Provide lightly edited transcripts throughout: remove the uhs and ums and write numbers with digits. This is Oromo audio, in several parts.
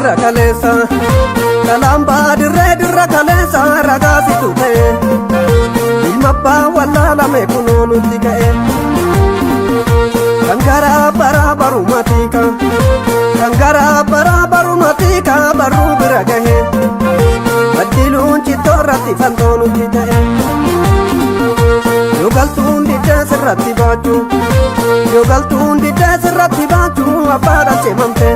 dirra kaleessa. Galaambaa dirree dirra kaleessa ragaa situ ta'e. Ilma abbaa wallaalame kunoo nutti ka'e. Kan garaa baraa baruma tiika. Kan garaa baraa baruma tiika barruu bira gahe. Baddiluun cittoo irratti fantoo nutti ta'e. Yoo galtuun diddee sirratti baachuu. Yoo galtuun diddee sirratti baachuu abbaa dhalchee mamte.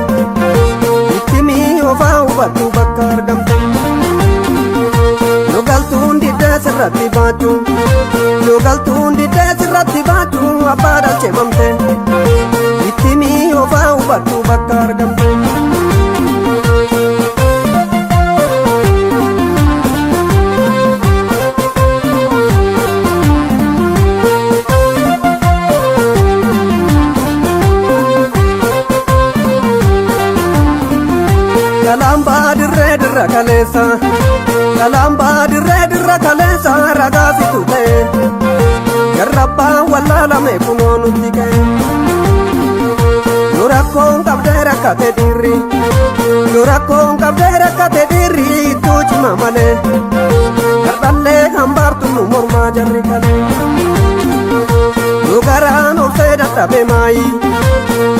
Itti mi'oofaa hubadhu bakka argamte. Yoo galtuun diddee sirratti baachuu. Yoo galtuun diddee sirratti baachuu abbaa dhalchee mamte. Itti mi'oofaa hubadhu bakka argamte. Galaambaa dirree dirra kaleessa. Galaambaa dirree dirra kaleessa ragaa situ ta'e. Jarrabbaa wallaalame kunoo nutti ka'e. Yoo rakkoon qabdee rakkate dhiirri. Yoo rakkoon qabdee rakkate dhiirri ittuu cima malee. Kardhallee hambaartu nu mormaa jarri kalee. Yoo garaan obsee dadhabe maayi.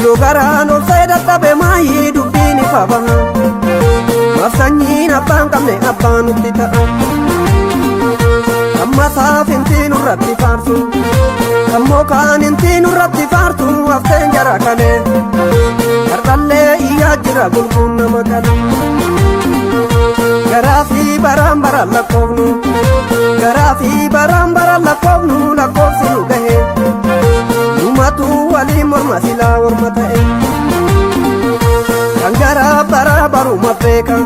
Yoo garaan obsee dadhabe maayi dubbiin ifa baha. Maaf sanyiin abbaan qabne abbaa nutti ta'a. Amma saafintii nurratti faarsu. Ammoo kaanintii nurratti faarsu hafteen jara kalee. Kardhallee iyyaa jira gulguun nama kalee. Garaa fi baraan baraan lakkoofnu. Garaa fi baraan baraan lakkoofnu lakkoofsi nu gahe. Numatu waliin morma silaa morma ta'e. Kan garaa baraa baruma beeka.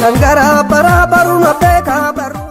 Kan garaa baraa baruma beeka baruu.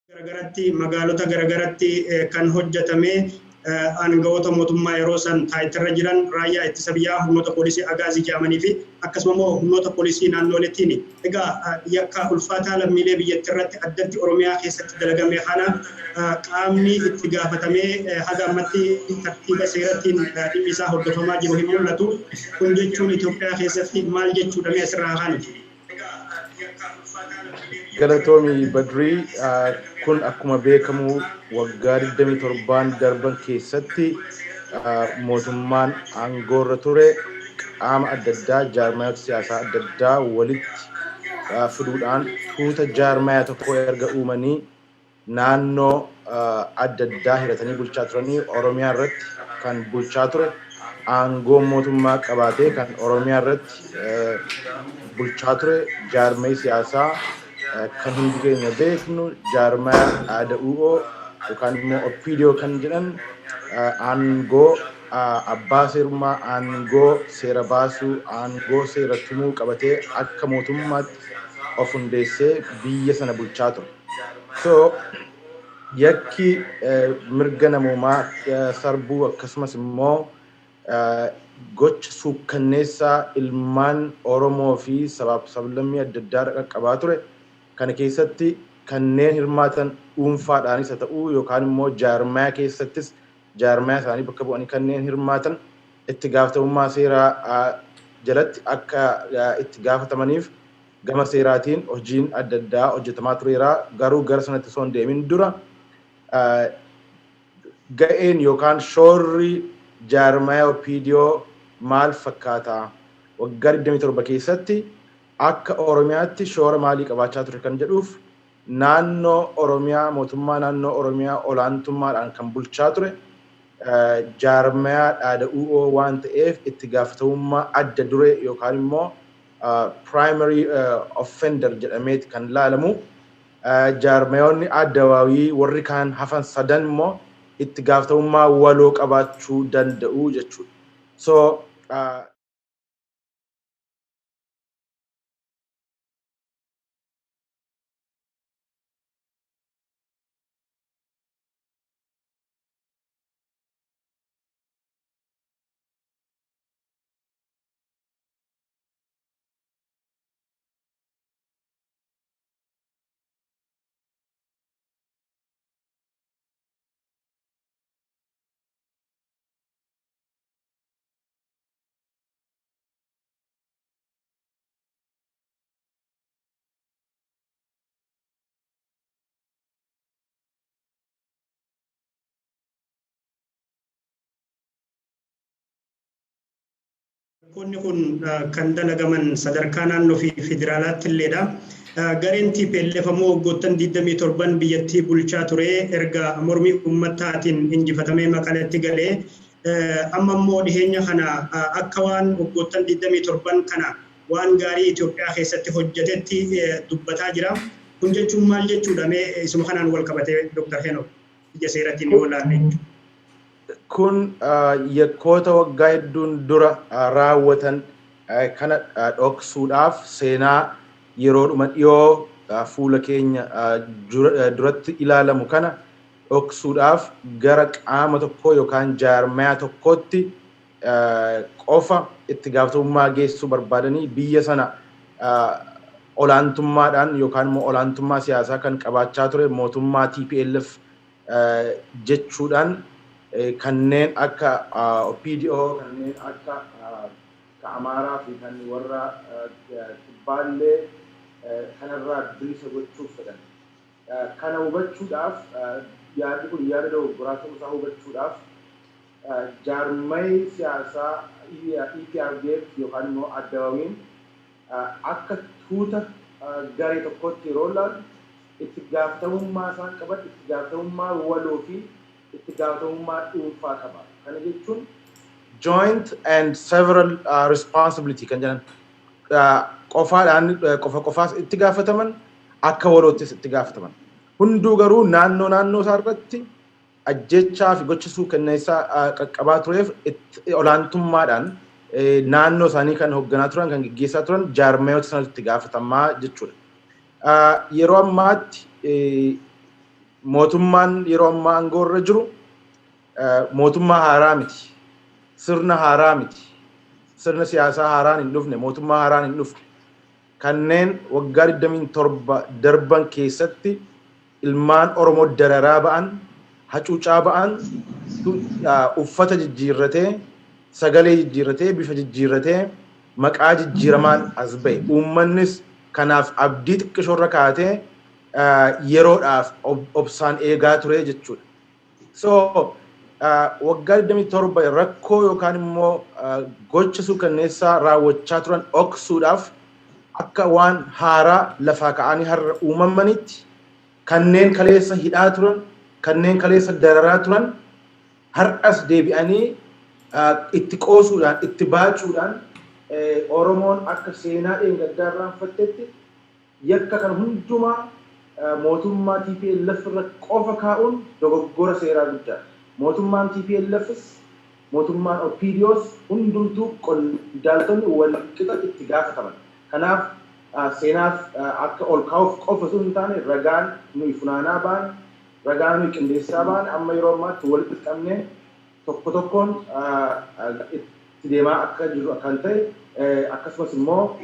Garagaratti magaalota garagaratti kan hojjetame aangawoota mootummaa yeroo san taayitarra jiran, raayyaa ittisa biyyaa, humnoota poolisii agaazii jedhamanii fi akkasuma immoo humnoota poolisii naannoleetiin. Egaa yakka ulfaataa lammiilee biyyattii irratti, addatti Oromiyaa keessatti dalagame kana, qaamni itti gaafatamee haga ammatti tartiiba seerattiin dhimmi isaa hordofamaa jiru hin mul'atu. Kun jechuun Itoophiyaa keessatti maal jechuudha? Mee asirraa haa kaanu. Galatoomi Badrii. Kun akkuma beekamu waggaa 27n darban keessatti mootummaan aangoorra ture qaama adda addaa, jaarmayoota siyaasaa adda addaa walitti fiduudhaan tuuta jaarmaya tokko erga uumanii naannoo adda addaa hiratanii bulchaa turanii. Oromiyaa irratti kan bulchaa ture, aangoo mootummaa qabaatee kan Oromiyaa irratti bulchaa ture, jaarmayi siyaasaa kan hundi keenya beeknu, jaarmaya ADUO yookaan immoo OPDO kan jedhan, aangoo abbaa seerummaa, aangoo seera baasuu, aangoo seera tumuu qabatee akka mootummaatti of hundeessee biyya sana bulchaa ture. So yakki mirga namoomaa sarbuu akkasumas immoo gocha suukkanneessaa ilmaan Oromoo fi sabaaf sablammii adda addaa qaqqabaa ture kana keessatti kanneen hirmaatan dhuunfaadhaanis haa ta'uu yookaan immoo jaarmaya keessattis jaarmaya isaanii bakka bu'anii kanneen hirmaatan itti gaafatamummaa seeraa jalatti akka itti gaafatamaniif gama seeraatiin hojiin adda addaa hojjetamaa tureera. Garuu gara sanatti osoo hin deemin dura ga'een yookaan shoorri jaarmaya OPDO maal fakkaata? Waggaa 27 keessatti akka Oromiyaatti shoora maalii qabaachaa ture kan jedhuuf naannoo Oromiyaa, mootummaa naannoo Oromiyaa olaantummaadhaan kan bulchaa ture jaarmayaa dhaada'u'oo waan ta'eef itti gaafatamummaa adda duree yookaan immoo primary offender jedhameeti kan laalamu. Jaarmayoonni addawaawii warri kaan hafan sadan immoo itti gaafatamummaa waloo qabaachuu danda'u jechuudha. So Qonni kun kan dalagaman sadarkaa naannoo fi federaalaatti illeedha. Gareen TPLF ammoo waggoottan 27 biyyattii bulchaa ture, erga mormii uummataatiin injifatamee Maqaleetti galee, amma immoo dhiheenya kana akka waan waggoottan 27 kana waan gaarii Itoophiyaa keessatti hojjetetti dubbataa jira. Kun jechuun maal jechuudha? Mee isuma kanaan wal qabatee, Dr. Henok, ija seeratiin yoo ilaalle jechuudha. Kun yakkoota waggaa hedduun dura raawwatan kana dhoksuudhaaf seenaa yeroodhuma dhiyoo fuula keenya duratti ilaalamu kana dhoksuudhaaf gara qaama tokkoo yookaan jaarmayaa tokkootti qofa itti gaafatamummaa geessisuu barbaadanii, biyya sana olaantummaadhaan yookaan immoo olaantummaa siyaasaa kan qabaachaa ture mootummaa TPLF jechuudhaan kanneen akka OPDO, kanneen akka Amaaraa fi kan warra kibbaallee kanarraa bilisa gochuuf fedhan. Kana hubachuudhaaf, yaadni kun yaada dogoggoraa ta'uusaa hubachuudhaaf, jaarmayi siyaasaa EPRDF yookaan immoo addawawiin akka tuuta garee tokkotti yeroo ilaalu, itti gaafatamummaa isaan qaban itti gaafatamummaa waloo fi itti gaafatamummaa dhuunfaa qaba. Kana jechuun joint and several responsibility kan jedhan, qofaadhaan qofa qofaas itti gaafataman, akka waloottis itti gaafataman. Hunduu garuu naannoo naannoo isaa irratti ajjechaa fi gocha suukanneessaa qaqqabaa tureef olaantummaadhaan naannoo isaanii kan hoogganaa turan, kan gaggeessaa turan jaarmayoota sanatti itti gaafatamaa jechuudha. Yeroo ammaatti mootummaan yeroo ammaa aangoo irra jiru mootummaa haaraa miti. Sirna haaraa miti. Sirna siyaasaa haaraan hin dhufne, mootummaa haaraan hin dhufne. Kanneen waggaa 27 darban keessatti ilmaan Oromoo dararaa ba'an, hacuucaa ba'an, uffata jijjiirratee, sagalee jijjiirratee, bifa jijjiirratee, maqaa jijjiiramaan as ba'e. Uummannis kanaaf abdii xiqqishoorra kaatee yeroodhaaf obsaan eegaa ture jechuudha. So waggaa 27 rakkoo yookaan immoo gocha suukanneessaa raawwachaa turan dhoksuudhaaf akka waan haaraa lafaa ka'anii har'a uumamanitti kanneen kaleessa hidhaa turan, kanneen kaleessa dararaa turan har'as deebi'anii itti qoosuudhaan, itti baacuudhaan, Oromoon akka seenaa dheengaddaa irraanfattetti yakka kana hundumaa mootummaa TPLF irra qofa kaa'uun dogoggora seeraa guddaadha. Mootummaan TPLFs, mootummaan OPDOs, hundumtuu qondaaltonni wal qixa itti gaafataman. Kanaaf seenaaf akka ol kaa'uuf qofa osoo hin taane, ragaan nuyi funaanaa ba'an, ragaa nuyi qindeessaa ba'an amma yeroo ammaatti walitti qabnee tokko tokkoon itti deemaa akka jiru kan ta'e, akkasumas immoo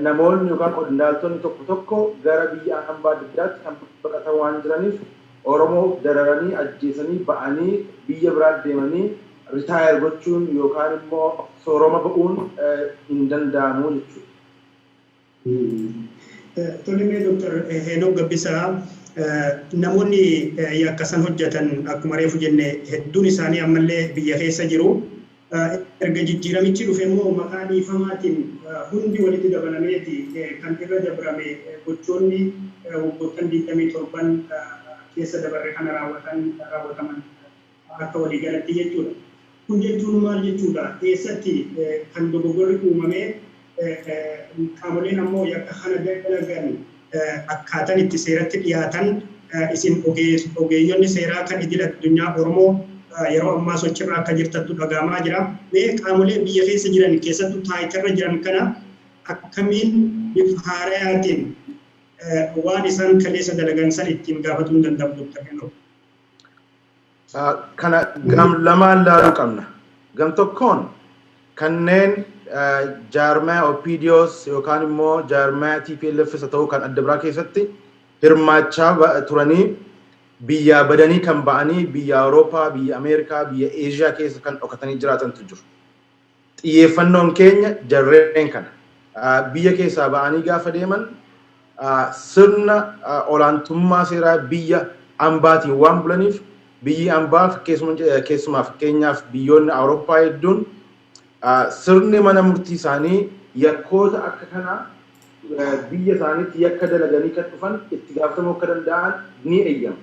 namoonni yookaan qondaaltonni tokko tokko gara biyya hambaa adda addaatti kan baqatan waan jiraniif, Oromoo dararanii ajjeesanii ba'anii biyya biraa deemanii Retire gochuun yookaan immoo sooroma ba'uun hin danda'amu jechuudha. Tole, mee Dooktar Heenok Gabbisaa, namoonni yakka san hojjetan akkuma reefu jenne hedduun isaanii ammallee biyya keessa jiru. Erga jijjiiramichi dhufe immoo maqaa dhiifamaatiin hundi walitti dabalameeti kan irra dabrame, gochoonni waggoottan 27 keessa dabarre kana raawwatan raawwataman akka waliigalatti jechuudha. Kun jechuun maal jechuudha? Eessatti kan dogoggorri uumamee, qaamoleen ammoo yakka kana dalagan akkaataan itti seeratti dhiyaatan, isin ogeeyyonni seeraa kan idil addunyaa Oromoo yeroo ammaa sochirra akka jirtantu dhagahamaa jira. Mee qaamolee biyya keessa jiran, keessattuu taayitarra jiran kana, akkamiin bifa haarayaatiin waan isaan kaleessa dalagan san ittiin gaafatuu hin danda'amu, Dr. Henok? Kana gam lamaan laaluu qabna. Gam tokkoon kanneen jaarmaya OPDOs yookaan immoo jaarmaya TPLF isa ta'uu kan adda biraa keessatti hirmaachaa turanii biyyaa badanii kan ba'anii biyya Awurooppaa, biyya Ameerikaa, biyya Eeshiyaa keessa kan dhokatanii jiraatantu jiru. Xiyyeeffannoon keenya jarreen kana. Biyya keessaa ba'anii gaafa deeman sirna olaantummaa seeraa biyya ambaatiin waan bulaniif, biyyi ambaa keessumaa fakkeenyaaf biyyoonni Awurooppaa hedduun sirni mana murtii isaanii yakkoota akka kanaa biyya isaaniitti yakka dalaganii kan dhufan itti gaafatamuu akka danda'an ni eeyyama.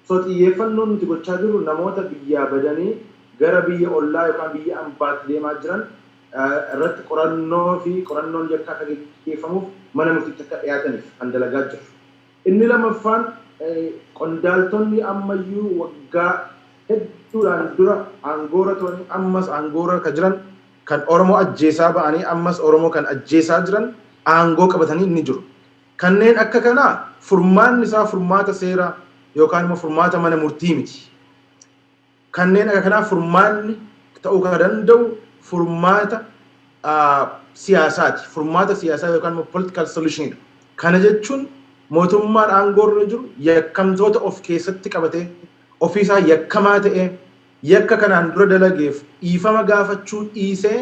So xiyyeeffannoon nuti gochaa jirru namoota biyyaa badanii gara biyya ollaa yookaan biyya ambaatti deemaa jiran irratti qorannoo fi qorannoon yakka akka gaggeeffamuuf mana murtiitti akka dhiyaataniif kan dalagaa jiru. Inni lammaffaan, qondaaltonni ammayyuu waggaa hedduudhaan dura aangoorra turanii ammas aangoorra kan jiran, kan Oromoo ajjeesaa ba'anii ammas Oromoo kan ajjeesaa jiran aangoo qabatanii ni jiru. Kanneen akka kanaa furmaanni isaa furmaata seeraa yookaan immoo furmaata mana murtii miti. Kanneen akka kanaa furmaanni ta'uu kan danda'u furmaata siyaasaati. Furmaata siyaasaa yookaan immoo political solutionidha. Kana jechuun mootummaan aangoo irra jiru yakkamtoota of keessatti qabatee, ofiisaa yakkamaa ta'ee, yakka kanaan dura dalageef dhiifama gaafachuu dhiisee,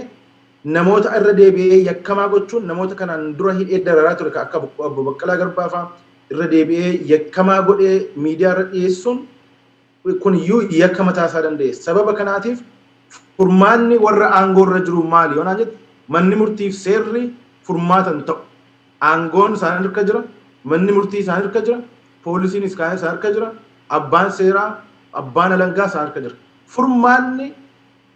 namoota irra deebi'ee yakkamaa gochuun, namoota kanaan dura hidhee dararaa ture akka obbo Baqqalaa Garbaa fa'aa irra deebi'ee yakkamaa godhee miidiyaa irra dhiyeessuun kun iyyuu yakka mataa isaa danda'e. Sababa kanaatiif furmaanni warra aangoo irra jiru maali yoo naan jette, manni murtiif seerri furmaata hin ta'u. Aangoon isaan harka jira, manni murtii isaan harka jira, poolisiin isaan harka jira, abbaan seeraa, abbaan alangaa isaan harka jira. Furmaanni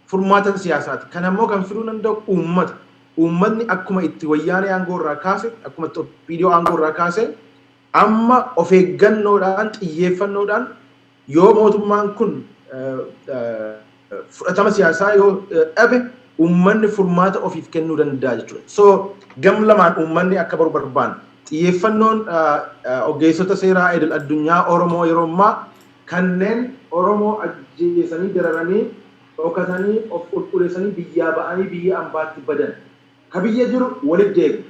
furmaata siyaasaati. Kana immoo kan fiduu danda'u uummata. Uummatni akkuma itti Wayyaanee aangoo irraa kaase, akkuma itti OPDO aangoo irraa kaase, amma of eeggannoodhaan, xiyyeeffannoodhaan yoo mootummaan kun fudhatama siyaasaa yoo dhabe, uummanni furmaata ofiif kennuu danda'a jechuudha. So gam lamaan uummanni akka baru barbaanna. Xiyyeeffannoon ogeessota seeraa idil addunyaa Oromoo yeroo ammaa kanneen Oromoo ajjeesanii, dararanii, dhokatanii, of qulqulleessanii biyyaa ba'anii biyya ambaatti badan. Ka biyya jiru walitti deebi'a.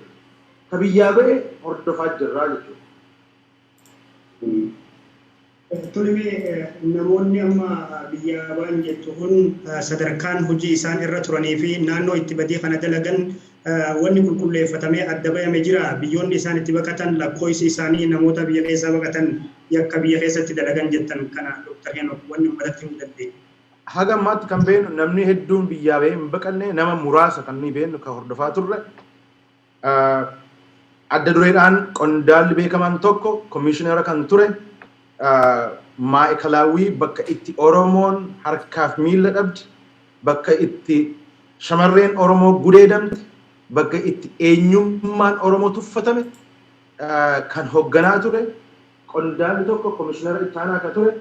Ka biyyaa ba'e hordofaa jirraa jechuudha. Tole, namoonni amma biyyaa ba'an jettu kun sadarkaan hojii isaan irra turanii fi naannoo itti badii kana dalagan wanni qulqulleeffatamee adda bayame jira? Biyyoonni isaan itti baqatan, lakkoofsi isaanii, namoota biyya keessaa baqatan yakka biyya keessatti dalagan jettan kana, Dr. Henok, wanni uummatatti himuu dandeenya? Haga ammaatti kan beeknu namni hedduun biyyaa bahee hin baqanne, nama muraasa kan nuyi beeknu kan hordofaa turre. Adda dureedhaan qondaalli beekamaan tokko, komishinara kan ture, Maa'ikalaawwii bakka itti Oromoon harkaaf miila dhabde, bakka itti shamarreen Oromoo gudeedamte, bakka itti eenyummaan Oromoo tuffatame kan hoogganaa ture qondaalli tokko, komishinara ittaanaa kan ture,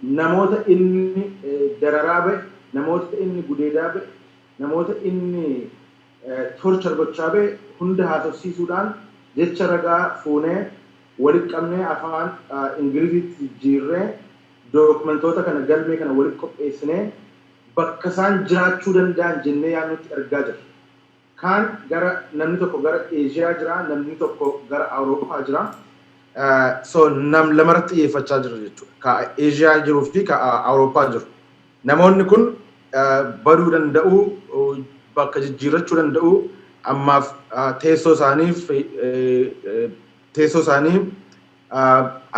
namoota inni dararaa ba'e, namoota inni gudeedaa ba'e, namoota inni torture gochaa ba'e hunda haasofsiisuudhaan jecha ragaa fuunee walitti qabnee, afaan Ingiliziitti jijjiirree, dookumentoota kana, galmee kana walitti qopheessinee bakka isaan jiraachuu danda'an jennee yaadnutti ergaa jirra. Kaan gara namni tokko gara Eeshiyaa jira, namni tokko gara Awurooppaa jira. So nam lamarratti xiyyeeffachaa jira jechuudha. Ka Eeshiyaa jiruu fi ka Awurooppaa jiru. Namoonni kun baduu danda'u, bakka jijjiirrachuu danda'u, ammaaf teessoo isaanii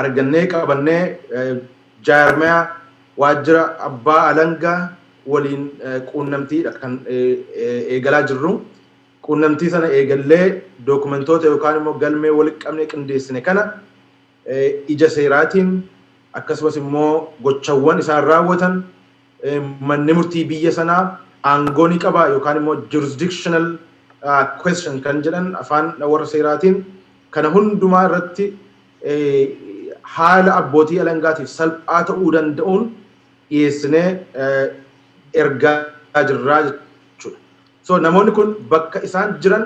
argannee qabannee jaarmiyaa waajjira abbaa alangaa waliin quunnamtiidha kan eegalaa jirru. Quunnamtii sana eegallee dookumentoota yookaan immoo galmee walitti qabnee qindeessine kana ija seeraatiin, akkasumas immoo gochawwan isaan raawwatan, manni murtii biyya sanaa aangoo ni qaba yookaan immoo jurisdictional question kan jedhan afaan warra seeraatiin, kana hundumaa irratti haala abbootii alangaatiif salphaa ta'uu danda'uun dhiyeessinee ergaa jirraa jechuudha. So namoonni kun bakka isaan jiran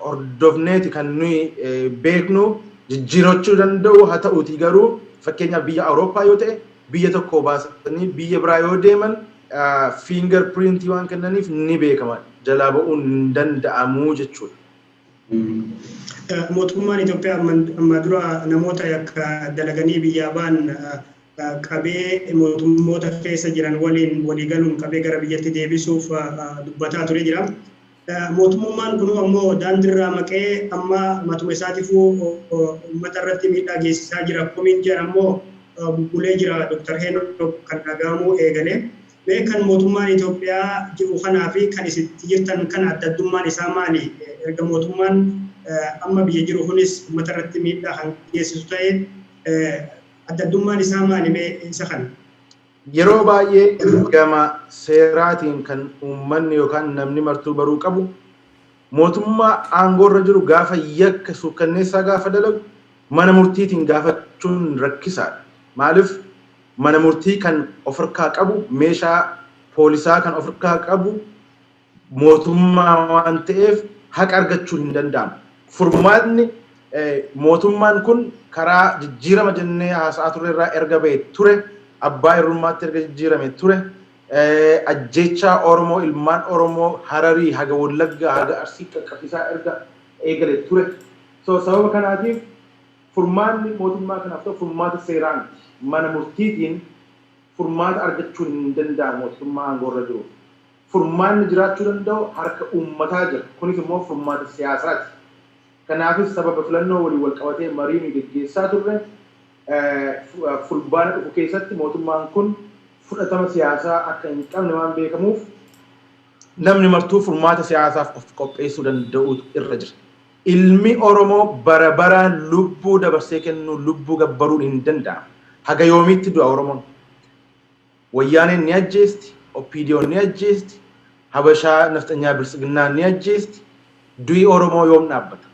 hordofneeti kan nuyi beeknu. Jijjiirachuu danda'u, haa ta'uutii garuu fakkeenyaaf biyya Awurooppaa yoo ta'e, biyya tokko baasanii biyya biraa yoo deeman finger printii waan kennaniif ni beekama, jalaa ba'uun hin danda'amu jechuudha. Mootummaan Itoophiyaa amma dura namoota yakka dalaganii biyyaa ba'an qabee mootummoota keessa jiran waliin waliigaluun qabee gara biyyatti deebisuuf dubbataa ture jira. Mootummaan kun ammoo daandiirraa maqee amma matuma isaatiifuu uummata irratti miidhaa geessisaa jira. Komiin jedhan ammoo bubbulee jira, Dr. Heenok, kan dhagahamuu eegale. Mee kan mootummaan Itoophiyaa jiru kanaa fi kan isitti jirtan kana adda addummaan isaa maali? Erga mootummaan amma biyya jiru kunis uummata irratti miidhaa kan geessisu ta'e, adda addummaan isaa maali mee isa kana? Yeroo baay'ee gama seeraatiin kan uummanni yookaan namni martuu baruu qabu, mootummaa aangoorra jiru gaafa yakka suukkanneessaa gaafa dalagu mana murtiitiin gaafachuun rakkisaadha. Maaliif? Mana murtii kan of harkaa qabu, meeshaa poolisaa kan of harkaa qabu mootummaa waan ta'eef, haqa argachuun hin danda'amu. Furmaatni mootummaan kun karaa jijjiirama jennee haasa'aa turre irraa erga ba'e ture, abbaa irrummaatti erga jijjiirame ture, ajjeechaa Oromoo, ilmaan Oromoo Hararii haga Wallaggaa haga Arsii qaqqabsiisaa erga eegale ture. So sababa kanaatiif furmaanni mootummaa kanaaf ta'u furmaata seeraa miti. Mana murtiitiin furmaata argachuun hin danda'amu mootummaa aangoorra jiru. Furmaanni jiraachuu danda'u harka uummataa jira. Kunis immoo furmaata siyaasaati. Kanaafis sababa filannoo waliin wal qabatee marii nuyi geggeessaa turre, fulbaana dhufu keessatti mootummaan kun fudhatama siyaasaa akka hin qabne waan beekamuuf, namni martuu furmaata siyaasaaf of qopheessuu danda'uutu irra jira. Ilmi Oromoo bara baraan lubbuu dabarsee kennuu, lubbuu gabbaruun hin danda'amu. Haga yoomiitti du'a Oromoon? Wayyaaneen ni ajjeesti, OPDOn ni ajjeesti, Habashaa nafxanyaa Biltsiginnaan ni ajjeesti. Du'i Oromoo yoom dhaabbata?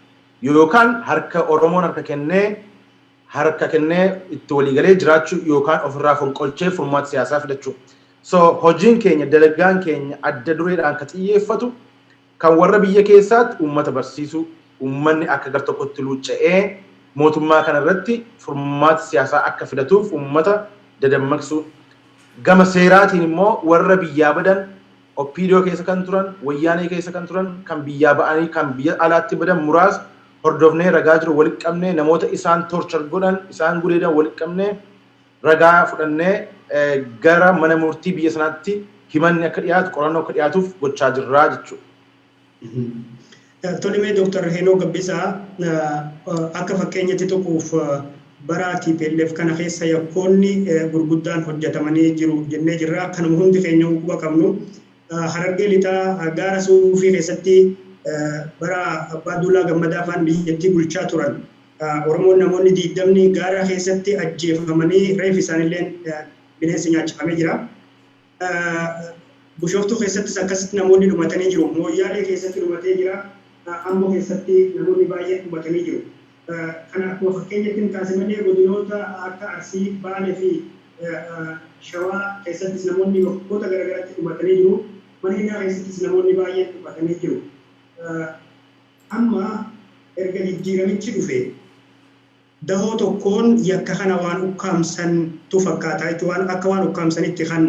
Yookaan harka Oromoon harka kennee itti waliigalee jiraachuu yookaan ofirraa fonqolchee furmaata siyaasaa fidachuu. So hojiin keenya, dalagaan keenya adda dureedhaan ka xiyyeeffatu kan warra biyya keessaatti uummata barsiisuu, uummanni akka gar tokkotti luucca'ee mootummaa kana irratti furmaata siyaasaa akka fidatuuf uummata dadammaqsuu. Gama seeraatiin immoo warra biyyaa badan, OPDO keessa kan turan, Wayyaanee keessa kan turan, kan biyyaa ba'anii kan biyya alaatti badan muraasa hordofnee ragaa jiru walitti qabnee, namoota isaan torture godhan, isaan gudeedan walitti qabnee, ragaa fudhannee gara mana murtii biyya sanaatti himanni akka dhiyaatu, qorannoo akka dhiyaatuuf gochaa jirraa jechuudha. Tole, mee Dr. Heenoo Gabbisaa, akka fakkeenyatti tuquuf bara TPLF kana keessa yakkoonni gurguddaan hojjetamanii jiru jennee jirra. Kanuma hundi keenya quba qabnu. Harargee Lixaa gaara Suufii keessatti bara Abbaa Duulaa Gammadaa faan biyyattii bulchaa turan, Oromoon namoonni 20 gaara keessatti ajjeefamanii reeffi isaanillee bineensi nyaachifamee jira. Bishooftuu keessattis akkasitti namoonni dhumatanii jiru. Mooyyaalee keessatti dhumatee jira. Amboo keessatti namoonni baay'een dhumatanii jiru. Kana akkuma fakkeenyatti hin kaase malee godinoota akka Arsii, Baalee fi Shawaa keessattis namoonni bakkoota garaagaraatti dhumatanii jiru. Mana hidhaa keessattis namoonni baay'een dhumatanii jiru. Amma erga jijjiiramichi dhufe dahoo tokkoon yakka kana waan ukkaamsantu fakkaata jechuudha. Waan akka waan ukkaamsanitti kan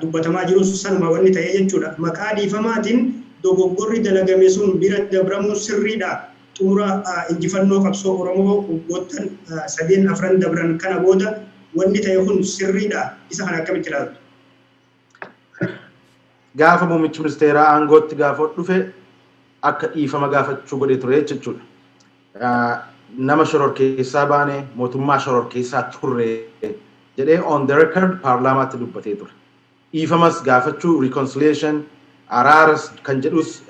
dubbatamaa jirus sanuma wanni ta'ee jechuudha. Maqaa dhiifamaatiin dogoggorri dalagame sun bira dabramuun sirriidha? Xumura injifannoo qabsoo Oromoo waggoottan sadeen afran dabran kana booda wanni ta'e kun sirriidha? Isa kana akkamitti ilaaltu? Gaafa muummichi ministeeraa aangootti gaafa dhufe akka dhiifama gaafachuu godhee ture jechuudha. Nama shororkeessaa baane, mootummaa shororkeessaa turre jedhee on the record paarlaamaatti dubbatee ture. Dhiifamas gaafachuu, reconciliation, araaras kan jedhus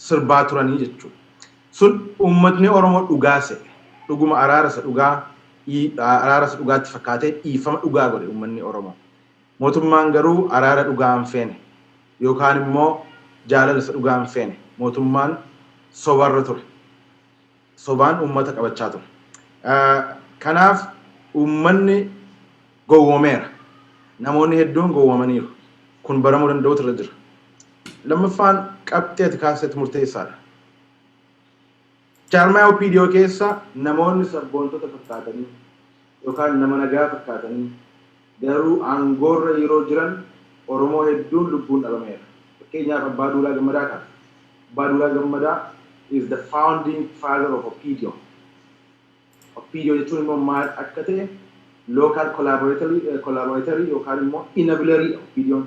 sirbaa turanii jechuudha. Sun uummatni Oromoo dhugaa se'e. Dhuguma araarasa dhugaa, araarasa dhugaatti fakkaatee dhiifama dhugaa godhe uummanni Oromoo. Mootummaan garuu araara dhugaa hin feene yookaan immoo jaalala isa dhugaa hin feene. Mootummaan sobarra ture. Sobaan uummata qabachaa ture. Kanaaf uummanni gowwoomeera. Namoonni hedduun gowwoomaniiru. Kun baramuu danda'utu irra jira. Lammaffaan, qabxii ati kaasetti murteessaadha. Jaarmaa OPDO keessa namoonni sabboontota fakkaatanii yookaan nama nagaa fakkaatanii garuu aangoorra yeroo jiran Oromoo hedduun lubbuun dhabameera. Fakkeenyaaf, Abbaa Duulaa Gammadaa kaasa. Abbaa Duulaa Gammadaa is the founding father of OPDO. OPDO jechuun immoo maal akka ta'e, local collaboratory yookaan immoo enablerii OPDO'n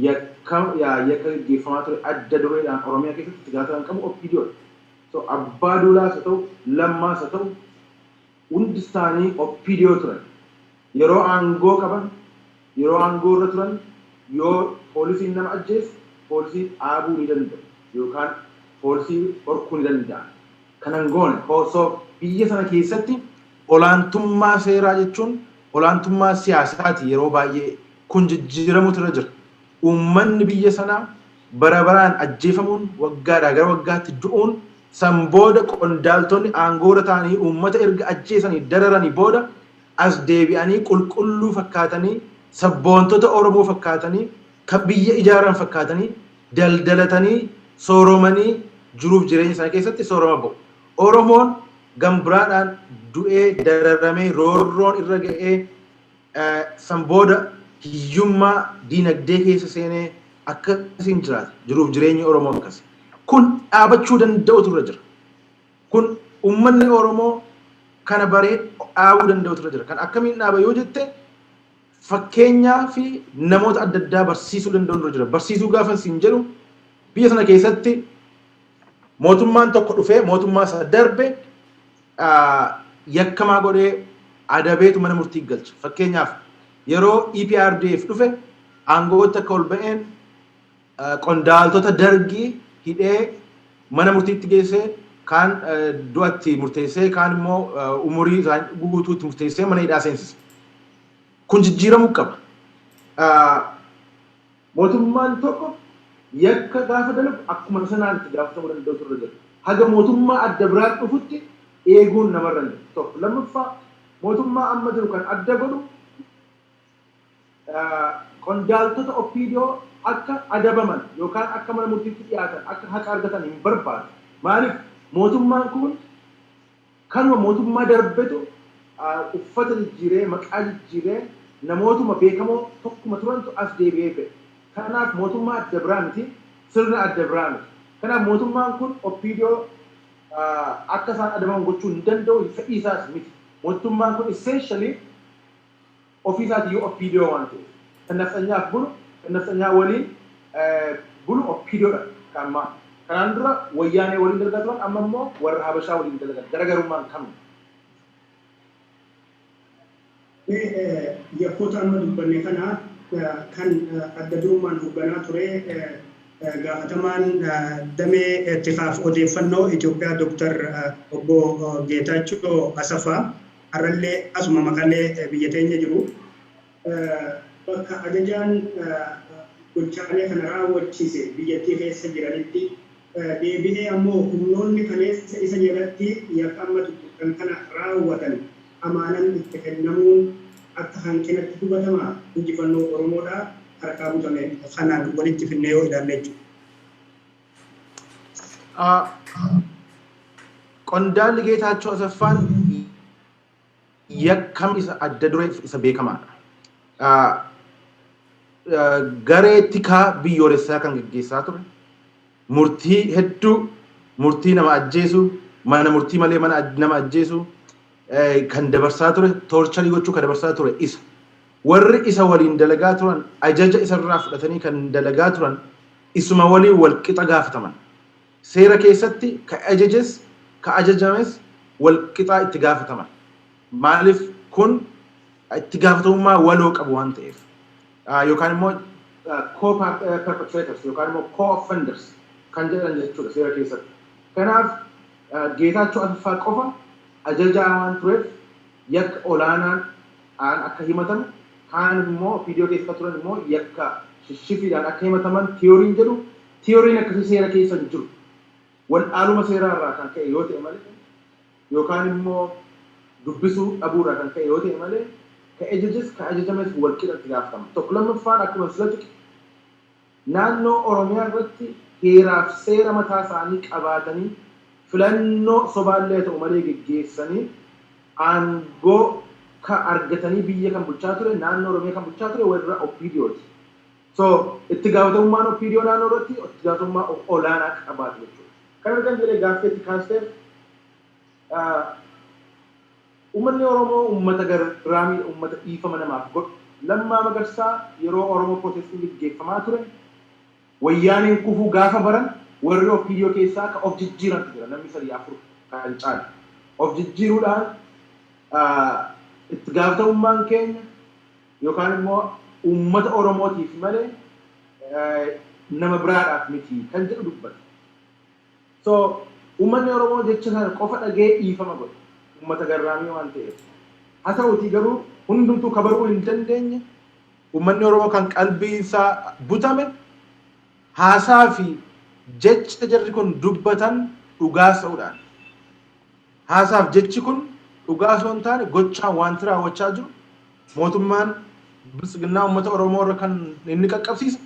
yakka yakka gaggeeffamaa ture adda dureedhaan Oromiyaa keessatti itti gaafataman qabu OPDOdha. So Abbaa Duulaas haa ta'u, Lammaas haa ta'u, hundi isaanii OPDO turan. Yeroo aangoo qaban, yeroo aangoo irra turan, yoo poolisiin nama ajjeesu poolisii dhaabuu ni danda'u yookaan poolisii dhorkuu ni danda'a. Kanan goone osoo biyya sana keessatti olaantummaa seeraa jechuun olaantummaa siyaasaati, yeroo baay'ee kun jijjiiramutu irra jira. Uummanni biyya sanaa bara baraan ajjeefamuun, waggaadhaa gara waggaatti du'uun, san booda qondaaltonni aangoorra ta'anii uummata erga ajjeesanii dararanii booda as deebi'anii qulqulluu fakkaatanii, sabboontota Oromoo fakkaatanii, kan biyya ijaaran fakkaatanii, daldalatanii sooromanii jiruuf jireenya isaanii keessatti sooroma ba'u. Oromoon gambiraadhaan du'ee, dararamee, roorroon irra ga'ee, san booda hiyyummaa diinagdee keessa seenee akkasiin jiraata. Jiruuf jireenyi Oromoo akkas. Kun dhaabachuu danda'utu irra jira. Kun uummanni Oromoo kana baree dhaabuu danda'utu irra jira. Kan akkamiin dhaaba yoo jette, fakkeenyaa fi namoota adda addaa barsiisuu danda'u irra jira. Barsiisuu gaafa siin jedhu, biyya sana keessatti mootummaan tokko dhufee mootummaa isa darbe yakkamaa godhee adabeetu mana murtii galcha. Fakkeenyaaf, yeroo EPRDF dhufe aangootti akka ol ba'een qondaaltota Dargii hidhee mana murtiitti geessee, kaan du'atti murteessee, kaan immoo umurii isaanii guutuutti murteessee mana hidhaa seensise. Kun jijjiiramuu qaba. Mootummaan tokko yakka gaafa dalagu akkuma sanaan itti gaafatamuu danda'u turre jira. Haga mootummaa adda biraan dhufutti eeguun namarra hin jiru. Tokko. Lammaffaa, mootummaa amma jiru kan adda godhu qondaaltota OPDO akka adabaman yookaan akka mana murtiitti dhiyaatan, akka haqa argatan hin barbaadu. Maaliif? Mootummaan kun kanuma mootummaa darbetu uffata jijjiiree, maqaa jijjiiree, namootuma beekamoo tokkuma turantu as deebi'ee ba'e. Kanaaf mootummaa adda biraa miti, sirna adda biraa miti. Kanaaf mootummaan kun OPDO akka isaan adabaman gochuu hin danda'u, fedhii isaas miti. Mootummaan kun essentially ofii isaatiiyyuu OPDO waan ta'eef. Kan nafxanyaaf bulu, kan nafxanyaa waliin bulu OPDOdha kan ammaa. Kanaan dura Wayyaanee waliin dalagaa turan, amma immoo warra Habashaa waliin dalagan. Garaagarummaan kami? Yakkoota amma dubbanne kana kan adda durummaan hoogganaa ture gaafatamaan damee tikaaf odeeffannoo Itoophiyaa Dr. Obbo Geetaachoo Asaffaa har'allee asuma Maqalee biyya teenya jiru. Bakka ajajaan gochaalee kana raawwachiise biyyattii keessa jiranitti deebi'ee ammoo humnoonni kaleessa isa jalatti yakka amma tuttuqan kana raawwatan amaanan itti kennamuun akka hanqinatti hubatama, injifannoo Oromoodhaa harkaa butame kanaan walitti finnee yoo ilaalle jechuudha. Qondaalli Geetaachoo Asaffaan yakkam isa adda duree isa beekamaadha. Garee tikaa biyyoolessaa kan geggeessaa ture, murtii hedduu, murtii nama ajjeesu, mana murtii malee mana nama ajjeesu kan dabarsaa ture, torture gochuu kan dabarsaa ture isa. Warri isa waliin dalagaa turan, ajaja isarraa fudhatanii kan dalagaa turan, isuma waliin wal qixa gaafataman. Seera keessatti ka ajajes ka ajajames wal qixaa itti gaafataman. Maaliif? Kun itti gaafatamummaa waloo qabu waan ta'eef. Yookaan immoo co-perpetrators yookaan immoo co-offenders kan jedhan jechuudha seera keessatti. Kanaaf Geetaachoo Asaffaa qofa ajajaa waan tureef yakka olaanaan akka himatamu, kaan immoo OPDO keessa turan immoo yakka shishifiidhaan akka himataman tiyooriin jedhu, tiyooriin akkasii seera keessa hin jiru. Wal'aaluma seeraa irraa kan ka'e yoo ta'e malee, yookaan immoo dubbisuu dhabuurraa kan ka'e yoo ta'e malee, ka ajajes ka ajajames wal qixa itti gaafatama. Tokko. Lammaffaan, akkuma sila tuqe, naannoo Oromiyaa irratti heeraaf seera mataa isaanii qabaatanii filannoo sobaallee ta'u malee geggeessanii aangoo ka argatanii biyya kan bulchaa ture, naannoo Oromiyaa kan bulchaa ture warra OPDOti. So itti gaafatamummaan OPDO naannoo irratti itti gaafatamummaa olaanaa qabaatu jechuudha. Kan argan jedhee gaaffii itti kaasteef, uummanni Oromoo uummata garraamii, uummata dhiifama namaaf godhu. Lammaa Magarsaa yeroo Oromoo protestiin geggeeffamaa ture, wayyaaneen kufuu gaafa baran, warri OPDO keessaa ka of jijjiirantu jira, namni sadii afur kan caalu. Of jijjiiruudhaan itti gaafatamummaan keenya yookaan immoo uummata Oromootiif malee nama biraadhaaf miti kan jedhu dubbata. So uummanni Oromoo jecha sana qofa dhagee dhiifama godhe, uummata garraamii waan ta'eef. Haa ta'utii garuu hundumtuu kabaruu hin dandeenye. Uummanni Oromoo kan qalbii isaa butame haasaa fi jecha jarri kun dubbatan dhugaa ta'uudhaan. Haasaaf jechi kun dhugaa osoo hin taane gochaan wanti raawwachaa jiru, mootummaan Biltsiginnaa uummata Oromoo irra kan inni qaqqabsiise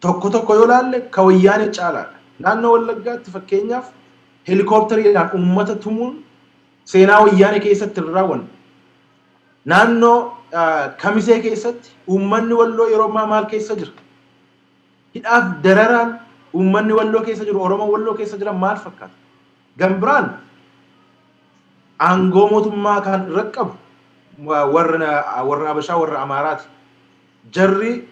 tokko tokko yoo laalle ka wayyaanee caalaadha. Naannoo Wallaggaatti fakkeenyaaf heelikoopteriidhaan uummata tumuun seenaa wayyaanee keessatti hin raawwanne. Naannoo Kamisee keessatti uummanni Walloo yeroo ammaa maal keessa jira? Hidhaaf dararaan uummanni Walloo keessa jiru, Oromoo Walloo keessa jiran maal fakkaata? Gambiraan aangoo mootummaa kan irra qabu warra Abashaa, warra Amaaraati. Jarri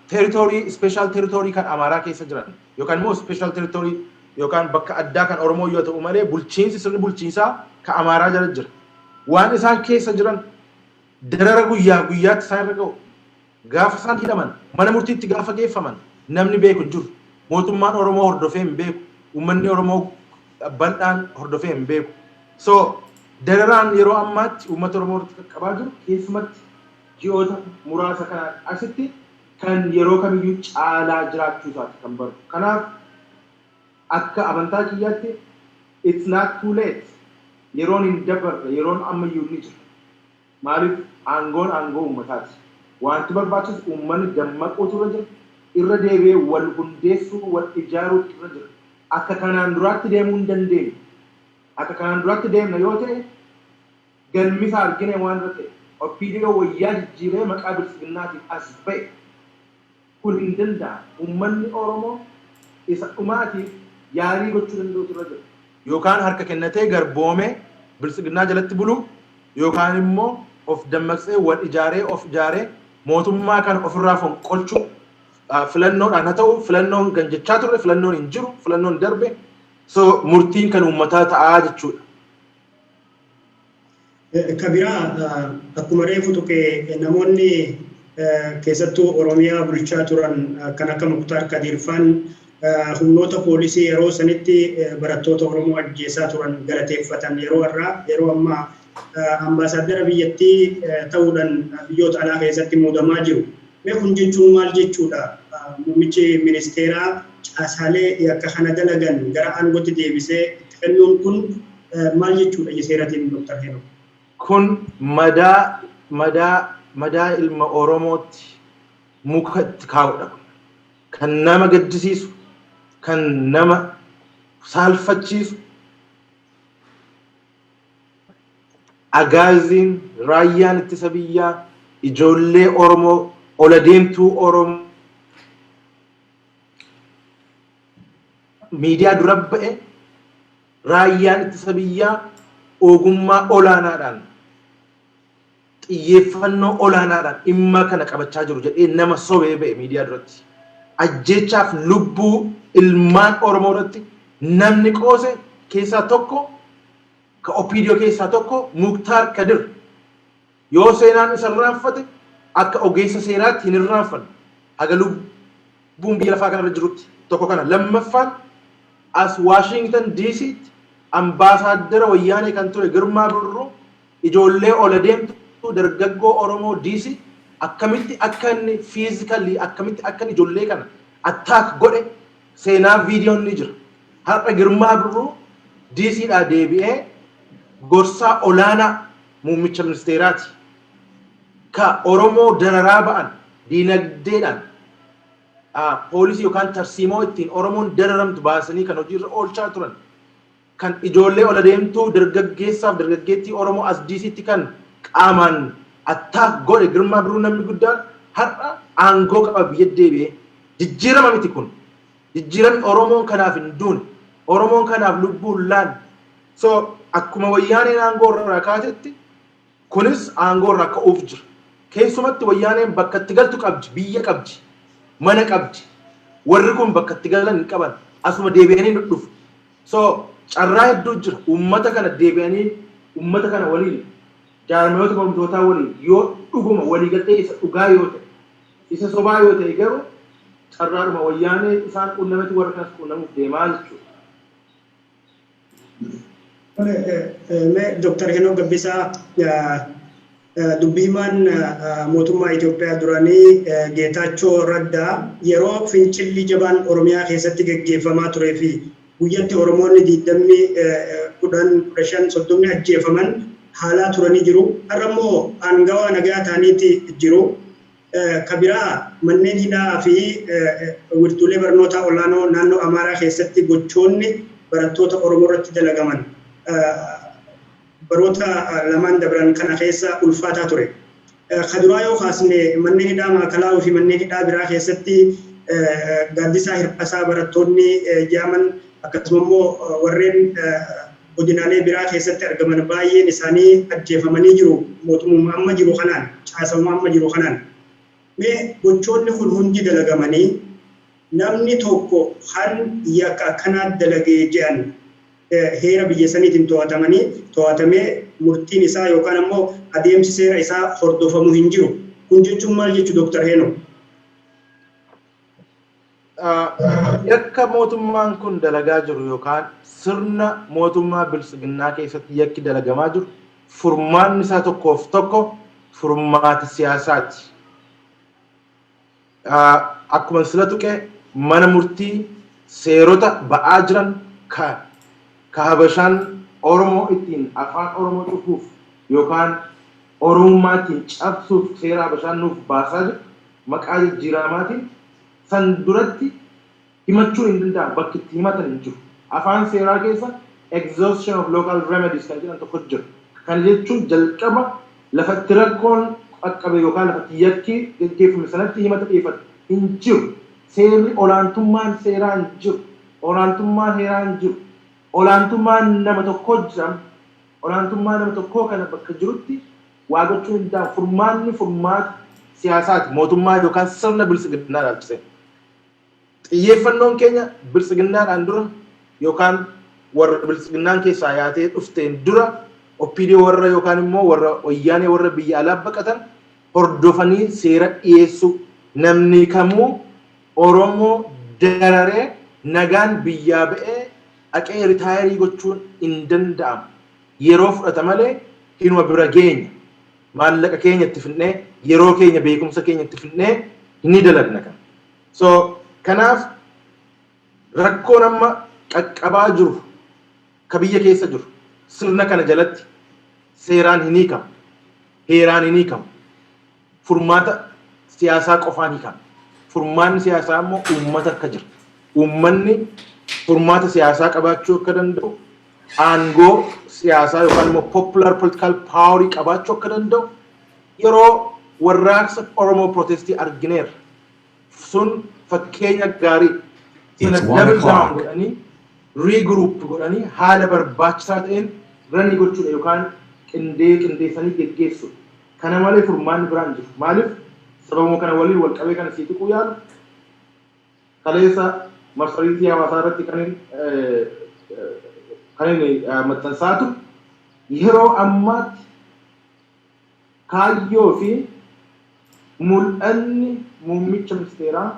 territory, special territory kan Amaaraa keessa jiran yookaan immoo special territory yookaan bakka addaa kan Oromoo yoo ta'u malee, bulchiinsi, sirni bulchiinsaa kan Amaaraa jala jira. Waan isaan keessa jiran, darara guyyaa guyyaatti isaan irra ga'u, gaafa isaan hidhaman, mana murtiitti gaafa geeffaman namni beeku hin jiru. Mootummaan Oromoo hordofee hin beeku. Uummanni Oromoo bal'aan hordofee hin beeku. So dararaan yeroo ammaatti uummata Oromoo irratti qaqqabaa jiru, keessumatti ji'oota muraasa kanaan asitti, kan yeroo kamiyyuu caalaa jiraachuu isaati kan baru. Kanaaf akka amantaa kiyyaatti it's not too late. Yeroon hin dabarre, yeroon ammayyuu ni jira. Maaliif? Aangoon aangoo uummataati. Wanti barbaachisu uummanni dammaquutu irra jira. Irra deebi'ee wal hundeessuu, wal ijaaruutu irra jira. Akka kanaan duraatti deemuu hin dandeenyu. Akka kanaan duraatti deemna yoo ta'e, galmisa argine waan irra ta'e. OPDO wayyaa jijjiiree maqaa Biltsiginnaatiif as ba'e. Kun hin danda'amu. Uummanni Oromoo isa dhumaatiif yaalii gochuu danda'utu irra jira. Yookaan harka kennatee garboomee Biltsiginnaa jalatti bulu, yookaan immoo of dammaqsee wal ijaaree, of ijaaree mootummaa kana ofirraa fonqolchuu, filannoodhaan haa ta'u, filannoon kan jechaa turre filannoon hin jiru, filannoon darbe, so murtiin kan uummataa ta'aa jechuudha. Kabiraa, akkuma reefu tuqee, namoonni keessattuu Oromiyaa bulchaa turan kan akka Muktaar Kadiirfaan humnoota poolisii yeroo sanitti barattoota Oromoo ajjeesaa turan galateeffatan yeroo har'aa, yeroo ammaa ambaasaaddara biyyattii ta'uudhaan biyyoota alaa keessatti muudamaa jiru. Mee kun jechuun maal jechuudha? Muummichi ministeeraa caasaalee yakka kana dalagan gara aangootti deebisee itti kennuun kun maal jechuudha seeratiin, Dr. Heenok? Kun madaa ilma Oromootti muka itti kaa'udha. Kan nama gaddisiisu, kan nama saalfachiisu, agaaziin, raayyaan ittisa biyyaa ijoollee Oromoo, ola deemtuu Oromoo miidiyaa dura ba'e, raayyaan ittisa biyyaa ogummaa olaanaadhaan Xiyyeeffannoo olaanaadhaan dhimma kana qabachaa jiru jedhee nama sobee ba'e miidiyaa duratti. Ajjeechaaf lubbuu ilmaan Oromoo irratti namni qoose keessaa tokko, ka OPDO keessaa tokko, Muktaar Kadir. Yoo seenaan isa irraanfate, akka ogeessa seeraatti hin irraanfanne haga lubbuun biyya lafaa kanarra jirutti. Tokko kana. Lammaffaan, as Waashingtan DCtti ambaasaaddara Wayyaanee kan ture Girmaa Birruu ijoollee ola deemtu dargaggoo Oromoo DC akkamitti akka inni physically, akkamitti akka inni ijoollee kana attack godhe seenaa viidiyoon ni jira. Har'a Girmaa Birruu DCdhaa deebi'ee gorsaa olaanaa muummicha ministeeraati. Ka Oromoo dararaa ba'an diinagdeedhaan poolisii yookaan tarsiimoo ittiin Oromoon dararamtu baasanii kan hojiirra oolchaa turan, kan ijoollee ola deemtuu dargaggeessaaf dargaggeettii Oromoo as DCtti kan qaamaan attack godhe Girmaa Birruu namni guddaan har'a aangoo qaba biyya deebi'ee. Jijjiirama miti kun. Jijjiiramni Oromoon kanaaf hin duune. Oromoon kanaaf lubbuun laanne. So akkuma Wayyaaneen aangoo irraa kaatetti kunis aangoo irraa ka'uuf jira. Keessumatti Wayyaaneen bakka itti galtu qabdi, biyya qabdi, mana qabdi. Warri kun bakka itti galan hin qaban. Asuma deebi'anii nu dhufu. So carraa hedduu jira. Uummata kana deebi'anii uummata kana waliin, jaarmayoota mormitootaa waliin yoo dhuguma waliigaltee isa dhugaa yoo ta'e, isa sobaa yoo ta'e garuu carraadhuma Wayyaanee isaan quunnametu warra kanas quunnamuuf deemaa jechuudha. Mee Dr. Henoo Gabbisaa, dubbii himaan mootummaa Itoophiyaa duraanii Geetaachoo Raddaa yeroo fincilli jabaan Oromiyaa keessatti geggeeffamaa turee fi guyyatti Oromoonni 20, 10, 15, 30 ajjeefaman haalaa turanii jiru. Har'a immoo aangawaa nagaa ta'aniiti jiru. Ka biraa, manneen hidhaa fi wirtuulee barnootaa olaanoo naannoo Amaaraa keessatti gochoonni barattoota Oromoo irratti dalagaman baroota lamaan dabran kana keessa ulfaataa ture. Ka duraa yoo kaasne, manneen hidhaa Maakalaawii fi manneen hidhaa biraa keessatti Gaaddisaa Hirphasaa barattoonni jaaman, akkasuma immoo warreen godinaalee biraa keessatti argaman baay'een isaanii ajjeefamanii jiru mootummaa amma jiru kanaan, caasama amma jiru kanaan. Mee gochoonni kun hundi dalagamanii namni tokko kan yakka akkanaa dalagee jedhan heera biyya saniitiin to'atamanii to'atamee murtiin isaa yookaan ammoo adeemsi seera isaa hordofamu hin jiru. Kun jechuun maal jechu, Dooktar Heenoo? Yakka mootummaan kun dalagaa jiru yookaan sirna mootummaa Biltsiginnaa keessatti yakki dalagamaa jiru, furmaanni isaa tokkoof tokko furmaata siyaasaati. Akkuma sila tuqe, mana murtii seerota ba'aa jiran ka Habashaan Oromoo ittiin afaan Oromoo cufuuf yookaan Oromummaa ittiin cabsuuf seera Habashaan nuuf baasaa jirtu maqaa jijjiiramaatiin san duratti himachuun hin danda'amu, bakki itti himatan hin jiru. Afaan seeraa keessa exhaustion of local remedies kan jedhan tokko jira. Kana jechuun jalqaba lafa itti rakkoon qaqqabe yookaan lafa itti yakki gaggeeffame sanatti himata dhiyeeffatu hin jiru. Seerri olaantummaan seeraa hin jiru. Olaantummaan heeraa hin jiru. Olaantummaan nama tokkoo jira. Olaantummaa nama tokkoo kana bakka jirutti waa gochuun hin danda'amu. Furmaanni furmaata siyaasaati. Mootummaa yookaan sirna Biltsiginnaa ilaalchisee. Xiyyeeffannoon keenya Biltsiginnaadhaan dura yookaan warra Biltsiginnaan keessaa yaatee dhufteen dura OPDO warra yookaan immoo warra Wayyaanee warra biyya alaa baqatan hordofanii seera dhiyeessuu. Namni kamuu Oromoo dararee nagaan biyyaa ba'ee dhaqee retire gochuun hin danda'amu. Yeroo fudhata malee hinuma bira geenya. Maallaqa keenya itti fidnee, yeroo keenya, beekumsa keenya itti fidnee ni dalagna kana. So kanaaf rakkoon amma qaqqabaa jiru ka biyya keessa jiru sirna kana jalatti seeraan hin hiikamu. Heeraan hin hiikamu. Furmaata siyaasaa qofaan hiikama. Furmaanni siyaasaa immoo uummata akka jira. Uummanni furmaata siyaasaa qabaachuu akka danda'u, aangoo siyaasaa yookaan immoo popular political power qabaachuu akka danda'u yeroo warraaqsa Oromoo protestii argineerra. Sun fakkeenya gaarii. Sana It's 1 double down o'clock. godhanii, regroup godhanii, haala barbaachisaa ta'een ranii gochuudha yookaan qindeessanii geggeessuudha. Kana malee furmaanni biraan jiru. Maaliif sababuma kana waliin wal qabee kana sii tuquu yaalu kaleessa marsariitii hawaasaa irratti kan inni maxxansaa ture, yeroo ammaatti kaayyoo fi mul'anni muummicha ministeeraa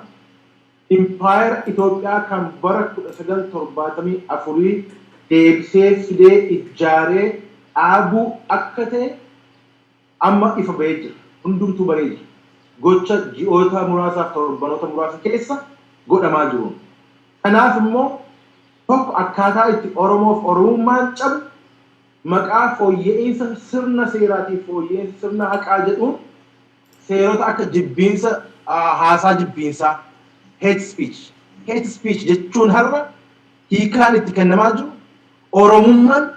impaayera Itoophiyaa kan bara 1974 deebisee fidee ijaaree dhaabuu akka ta'e amma ifa bahee jira. Hundumtuu baree jira. Gocha ji'oota muraasaaf torbanoota muraasa keessa godhamaa jiruun. Kanaaf immoo tokko akkaataa itti Oromoof Oromummaan cabu maqaa fooyya'insa sirna seeraatiif fooyya'insa sirna haqaa jedhuun seerota akka jibbiinsa, haasaa jibbiinsaa, hate speech. Hate speech jechuun har'a hiikaan itti kennamaa jiru Oromummaan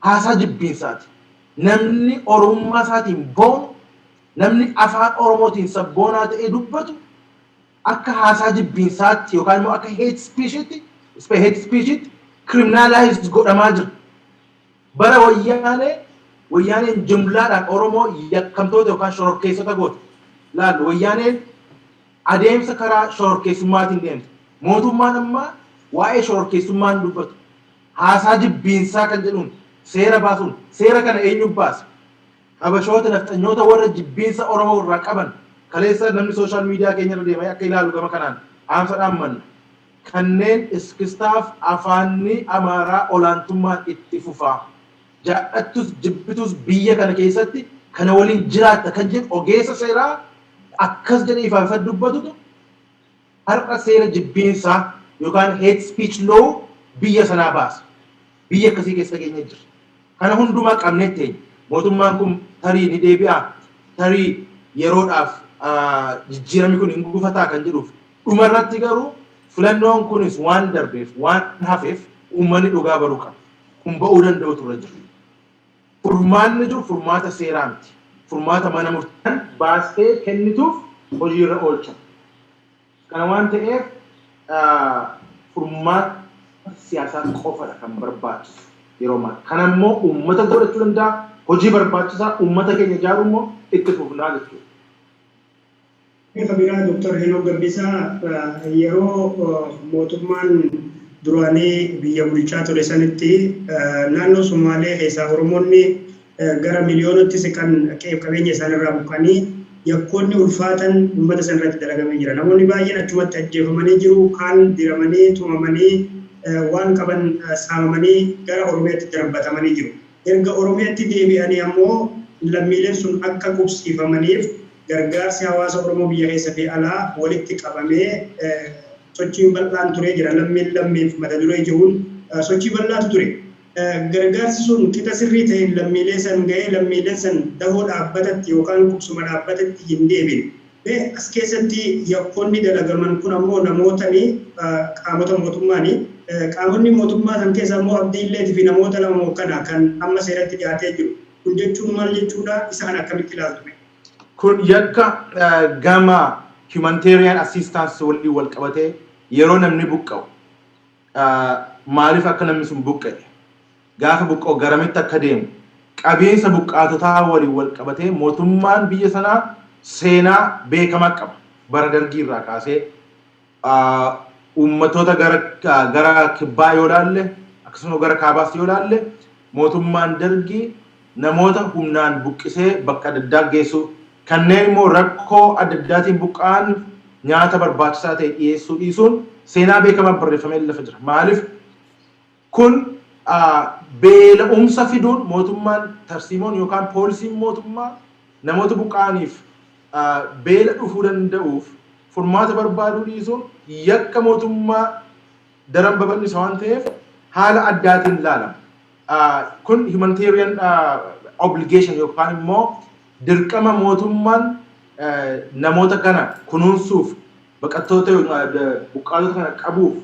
haasaa jibbiinsaati. Namni Oromummaa isaatiin boonu, namni afaan Oromootiin sabboonaa ta'ee dubbatu akka haasaa jibbiinsaatti yookaan immoo akka hate speechitti criminalize godhamaa jira. Bara Wayyaanee, Wayyaaneen jumlaadhaan Oromoo yakkamtoota yookaan shororkeessota goote. Laallu, Wayyaaneen adeemsa karaa shororkeessummaatiin deemte. Mootummaan ammaa waa'ee shororkeessummaan dubbatu. Haasaa jibbiinsaa kan jedhuun seera baasuun, seera kana eenyu baasa? Habashoota, nafxanyoota warra jibbiinsa Oromoo irraa qaban. Kaleessa namni social media keenya irra deemee akka ilaalu gama kanaan dhaamsa dhaammanna. Kanneen iskistaaf afaanni Amaaraa olaantummaan itti fufaa. Jaallattus jibbitus biyya kana keessatti kana waliin jiraatta kan jedhu ogeessa seeraa akkas jedhee ifaan ifatti dubbatutu har'a seera jibbiinsaa yookaan hate speech law biyya sanaa baasa. Biyya akkasii keessa keenya jira. Kana hundumaa qabnee teenya. Mootummaan kun tarii ni deebi'a. Tarii yeroodhaaf jijjiiramni kun hin gufataa kan jedhuuf. Dhumarratti garuu filannoon kunis waan darbeef, waan hafeef, uummanni dhugaa baruu qaba. Kun ba'uu danda'u turre jira. Furmaanni jiru furmaata seeraa miti. Furmaata mana murtii baastee kennituuf hojiirra oolcha. Kana waan ta'eef furmaata siyaasaa qofadha kan barbaachisu yeroo ammaa. Kana immoo uummata godhachuu danda'a. Hojii barbaachisaa uummata keenya ijaaruu immoo itti fufnaa jechuudha. Bifa biraa, Dr. Henook Gabbisaa, yeroo mootummaan duraanii biyya bulchaa ture sanitti naannoo Sumaalee keessaa Oromoonni gara miliyoonatti siqan qe'eef qabeenya isaanirraa buqqanii yakkoonni ulfaatan uummata sana irratti dalagamee jira. Namoonni baay'een achumatti ajjeefamanii jiru, kaan diramanii, tumamanii, waan qaban saamamanii gara Oromiyaatti darbatamanii jiru. Erga Oromiyaatti deebi'anii ammoo lammiileen sun akka qubsiifamaniif gargaarsi hawaasa Oromoo biyya keessa fi alaa walitti qabamee sochiin bal'aan turee jira. Lammiin lammiif mata duree jiruun sochii bal'aatu ture. Gargaarsi sun qixa sirrii ta'een lammiilee san ga'ee lammiileen san dahoo dhaabbatatti yookaan qubsuma dhaabbatatti hin deebine. As keessatti yakkoonni dalagaman kun ammoo namootani qaamota mootummaani. Qaamonni mootummaa san keessa ammoo Abdii Illeetii fi namoota lama kana kan amma seeratti dhiyaatee jiru. Kun jechuun maal jechuudha? Isa kana akkamitti ilaaltu? Kun yakka gama humanitarian assistance waliin wal qabatee yeroo namni buqqa'u maaliif akka namni sun buqqa'e, gaafa buqqa'u garamitti akka deemu, qabiinsa buqqaatotaa waliin wal qabatee mootummaan biyya sanaa seenaa beekamaa qaba. Bara Dargii irraa kaasee uummatoota gara kibbaa yoo ilaalle, akkasumas gara kaabaas yoo ilaalle, mootummaan Dargii namoota humnaan buqqisee bakka adda addaa geessu, kanneen immoo rakkoo adda addaatiin buqqa'an nyaata barbaachisaa ta'e dhiyeessuu dhiisuun seenaa beekamaa barreeffamee lafa jira. Maaliif kun beela'umsa fiduun mootummaan tarsiimoon yookaan poolisiin mootummaa namoota buqqa'aniif beela dhufuu danda'uuf furmaata barbaaduu dhiisuun yakka mootummaa daran babal'isa waan ta'eef haala addaatiin ilaalama. Kun humanitarian obligation yookaan immoo dirqama mootummaan namoota kana kunuunsuuf, baqattoota, buqqaatota kana qabuuf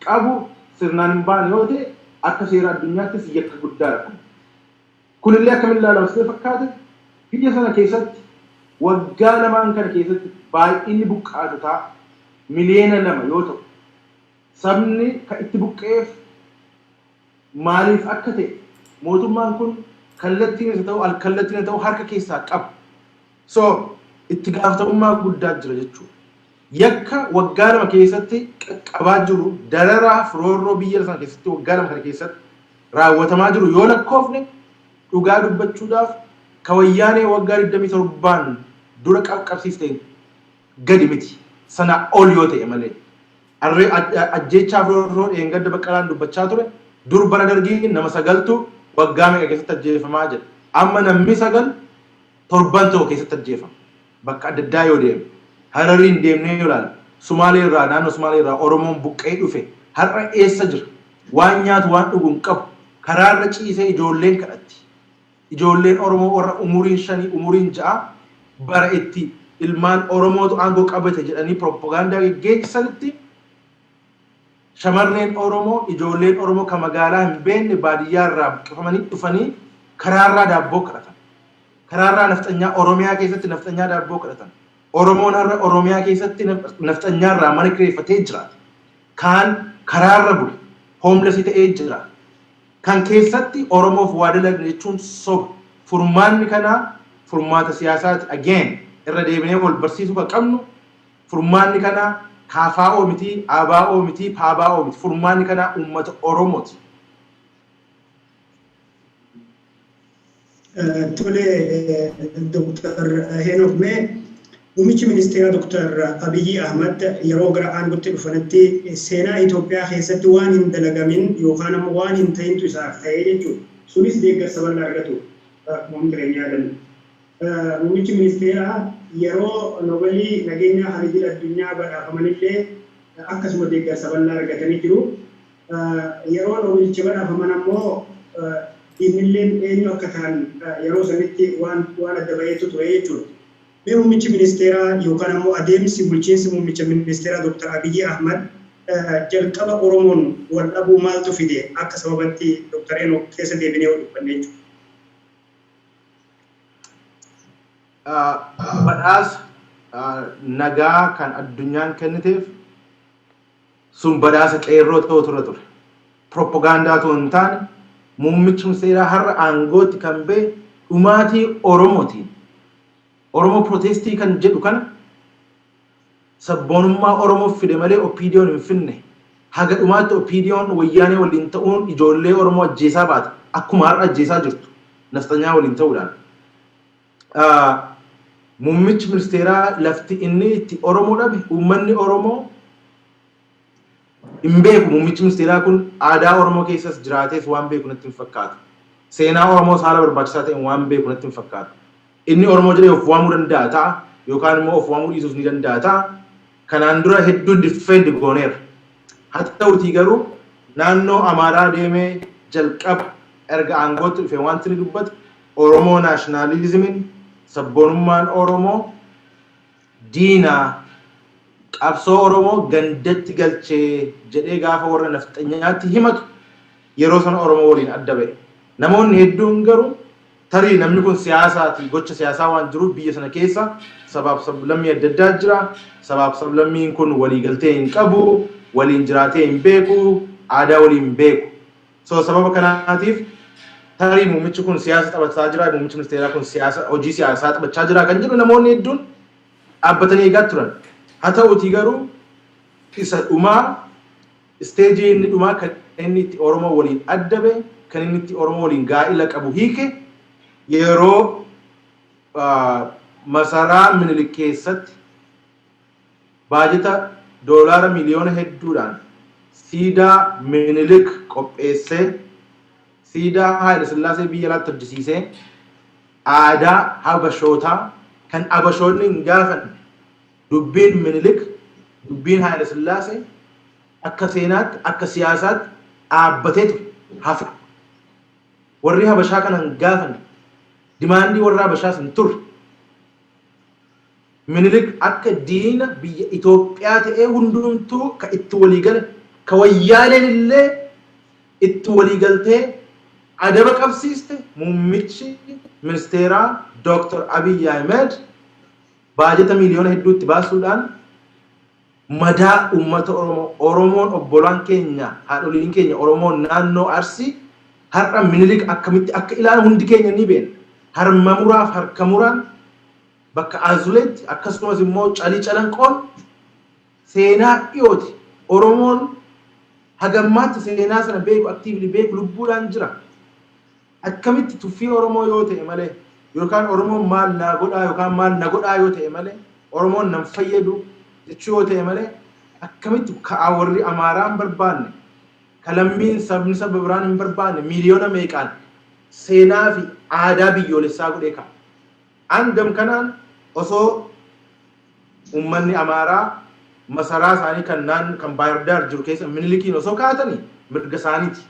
qabu sirnaan hin baane yoo ta'e akka seera addunyaattis yakka guddaadha. Kunillee akkamiin ilaalama sitti fakkaate? Biyya sana keessatti waggaa 2n kana keessatti baay'inni buqqaatotaa 2 miliyoona yoo ta'u, sabni kan itti buqqa'eef maaliif akka ta'e mootummaan kun Kallattiin isa ta'u alkallattiin isa ta'u harka keessaa qaba. So itti gaafatamummaa guddaa jira jechuudha. Yakka waggaa 2 keessatti qaqqabaa jiru, dararaa firoorroo biyya sana keessatti waggaa 2 kana keessatti raawwatamaa jiru yoo lakkoofne, dhugaa dubbachuudhaaf ka Wayyaanee waggaa 27n dura qaqqabsiiste gadi miti. Sana ol yoo ta'e malee. Ajjeechaa firoorroo dheengadda Baqqalaan dubbachaa ture, dur bara Dargii nama 9tu waggaa meeqa keessatti ajjeefamaa jedha. Amma namni 9 torban tokko keessatti ajjeefama. Bakka adda addaa yoo deemne, Harariin deemnee yoo ilaalle, Sumaalee irraa, naannoo Sumaalee irraa Oromoon buqqa'ee dhufe har'a eessa jira? Waan nyaatu waan dhugu hin qabu. Karaarra ciisee ijoolleen kadhatti. Ijoolleen Oromoo warra umuriin 5, umuriin 6 bara itti ilmaan Oromootu aangoo qabate jedhanii pirooppogaandaa geggeessanitti, shamarreen Oromoo, ijoolleen Oromoo kan magaalaa hin beekne baadiyyaa irraa buqqifamanii dhufanii karaarraa daabboo kadhatan. Karaarraa nafxanyaa Oromiyaa keessatti nafxanyaa daabboo kadhatan. Oromoon har'a Oromiyaa keessatti nafxanyaa irraa mana kireeffatee jiraata. Kaan karaarra bule, homeless ta'ee jiraata. Kan keessatti Oromoof waa dalagne jechuun soba. Furmaanni kanaa furmaata siyaasaati. Again, irra deebinee wal barsiisuu kan qabnu, furmaanni kanaa KFO miti, ABO miti, PABO miti. Furmaanni kanaa uummata Oromooti. Tole, Dr. Heenok, mee muummichi ministeera Dr. Abiyyi Ahmad yeroo gara aangootti dhufanitti seenaa Itoophiyaa keessatti waan hin dalagamin yookaan ammoo waan hin ta'intu isaaf ta'ee jechuudha. Sunis deeggarsa bal'aa argatu akkuma hundi keenya yaadannu. Muummichi ministeeraa yeroo Noobelii nageenyaa kan idil addunyaa badhaafamanillee akkasuma deeggarsa bal'aa argatanii jiru. Yeroo Noobelicha badhaafaman ammoo diinnilleen eenyu akka ta'an yeroo sanitti waan waan adda baheetu ture jechuudha. Mee muummichi ministeeraa yookaan ammoo adeemsi bulchiinsi muummicha ministeeraa Dr. Abiyyi Ahmad jalqaba Oromoon wal dhabuu maaltu fide akka sababatti, Dr. Enook, keessa deebinee yoo dubbanne jechuudha? Badhaasa nagaa kan addunyaan kenniteef sun badhaasa qeerroo ta'u ture ture. Propagaandaa otoo hin taane, muummichi ministeeraa har'a aangootti kan ba'e dhumaatii Oromootiin. Oromoo protestii kan jedhu kana sabboonummaa Oromoof fide malee OPDOn hin finne. Haga dhumaatti OPDOn Wayyaanee waliin ta'uun ijoollee Oromoo ajjeesaa baate, akkuma har'a ajjeesaa jirtu nafxanyaa waliin ta'uudhaan. Muummichi ministeeraa lafti inni itti Oromoo dhabe, uummanni Oromoo hin beeku. Muummichi ministeeraa kun aadaa Oromoo keessas jiraatees waan beeku natti hin fakkaatu. Seenaa Oromoo haala barbaachisaa ta'een waan beeku natti hin fakkaatu. Inni Oromoo jedhee of waamuu danda'a ta'a, yookaan immoo of waamuu dhiisuus ni danda'a ta'a. Kanaan dura hedduu defend gooneera. Haa ta'utii garuu naannoo Amaaraa deemee jalqaba erga aangootti dhufe wanti inni dubbate Oromoo nationalismiin, sabboonummaan Oromoo diinaa qabsoo Oromoo gandatti galchee jedhee gaafa warra nafxanyaatti himatu, yeroo sana Oromoo waliin adda ba'e. Namoonni hedduun garuu tarii namni kun siyaasaati, gocha siyaasaa waan jiruuf, biyya sana keessa sabaaf sablammii adda addaa jira. Sabaaf sablammiin kun waliigaltee hin qabu, waliin jiraatee hin beeku, aadaa waliin hin beeku. So sababa kanaatiif tarii muummichi kun siyaasa taphachaa jira, muummichi ministeeraa kun siyaasa, hojii siyaasaa taphachaa jira kan jedhu namoonni hedduun dhaabbatanii eegaa turan. Haa ta'uutii garuu isa dhumaa, stageii inni dhumaa kan inni itti Oromoo waliin adda ba'e, kan inni itti Oromoo waliin gaa'ila qabu hiike, yeroo masaraa Minilik keessatti baajeta doolaara miliyoona hedduudhaan siidaa Minilik qopheessee, siidaa Haayile Sillaasee biyya alaatti hojjisiisee, aadaa Habashootaa kan Habashoonni hin gaafanne, dubbiin Minilik, dubbiin Haayile Sillaasee akka seenaatti, akka siyaasaatti dhaabbatee ture hafe. Warri Habashaa kana hin gaafanne. Demandii warra Habashaas hin turre. Minilik akka diina biyya Itoophiyaa ta'ee hundumtuu ka itti walii gale, ka Wayyaaneen illee itti walii galtee adaba qabsiiste, muummichi ministeeraa Dr. Abiy Ahmed baajeta miliyoona hedduutti baasuudhaan madaa uummata Oromoo, Oromoon obbolaan keenya, haadholiin keenya Oromoon naannoo Arsii Har'a Minilik akkamitti akka ilaalu hundi keenya ni beekna. Harma muraaf harka muraan bakka Azuleetti, akkasumas immoo Calii Calanqoon seenaa dhiyooti. Oromoon hagammaatti seenaa sana beeku, actively beeku, lubbuudhaan jira. Akkamitti tuffii Oromoo yoo ta'e malee, yookaan Oromoon maal naa godhaa yookaan maal na godhaa yoo ta'e malee, Oromoon nan fayyadu jechuu yoo ta'e malee, akkamitti ka'aa warri Amaaraa hin barbaanne, kalammiin sabni saba biraan hin barbaanne, miiliyoona meeqaan seenaa fi aadaa biyyoolessaa godhee ka'a? An gam kanaan osoo uummanni Amaaraa masaraa isaanii kan naan kan Baahirdaar jiru keessa Minilikiin osoo kaa'atanii mirga isaaniiti.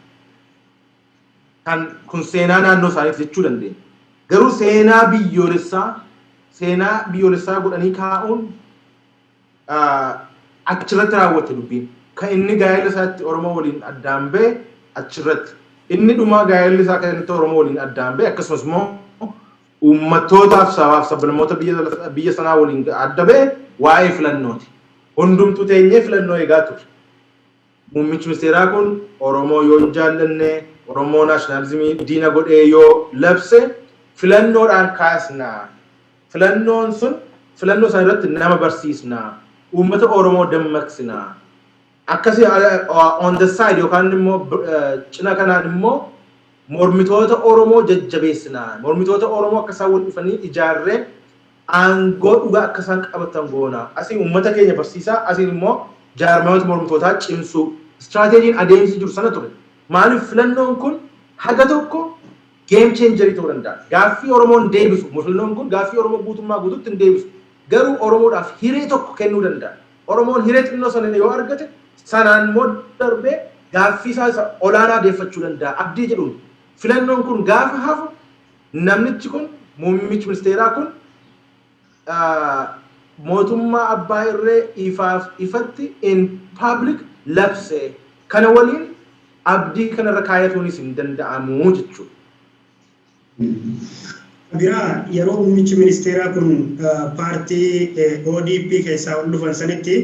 Kan kun seenaa naannoo isaaniiti jechuu dandeenya. Garuu seenaa biyyoolessaa godhanii kaa'uun achirratti raawwate dubbiin. Kan inni gaa'ela isaatti Oromoo waliin addaan ba'e achirratti. Inni dhumaa gaa'elli isaa kan inni Oromoo waliin addaan ba'e, akkasumas immoo uummattootaaf sabaaf sablammoota biyya sanaa waliin adda ba'e, waa'ee filannooti. Hundumtuu teenyee filannoo eegaa turre. Muummichi ministeeraa kun Oromoo yoo hin jaallanne, Oromoo nationalism diina godhee yoo labse, filannoodhaan kaasnaa. Filannoon sun filannoo sana irratti nama barsiisnaa. Uummata Oromoo dammaqsinaa. Akkasii on the side yookaan immoo cina kanaan immoo mormitoota Oromoo jajjabeessinaa. Mormitoota Oromoo akka isaan wal dhufanii ijaarree aangoo dhugaa akka isaan qabatan goona. Asiin uummata keenya barsiisaa, asiin immoo jaarmayoota mormitootaa cimsuu. Istiraateejiin adeemsi jiru sana ture. Maaliif filannoon kun haga tokko game changer ta'uu danda'a? Gaaffii Oromoon deebisu. Filannoon kun gaaffii Oromoo guutummaa guututti hin deebisu. Garuu Oromoodhaaf hiree tokko kennuu danda'a. Oromoon hiree xinnoo sana yoo argate, sanaan immoo darbee gaaffii isaa isa olaanaa deeffachuu danda'a. Abdii jedhuun filannoon kun gaafa hafu, namnichi kun, muummichi ministeeraa kun, mootummaa abbaa irree ifaaf ifatti in public labse. Kana waliin abdii kanarra kaayatuunis hin danda'amu jechuudha. Biraa yeroo muummichi ministeeraa kun paartii ODP keessaa ol dhufan sanitti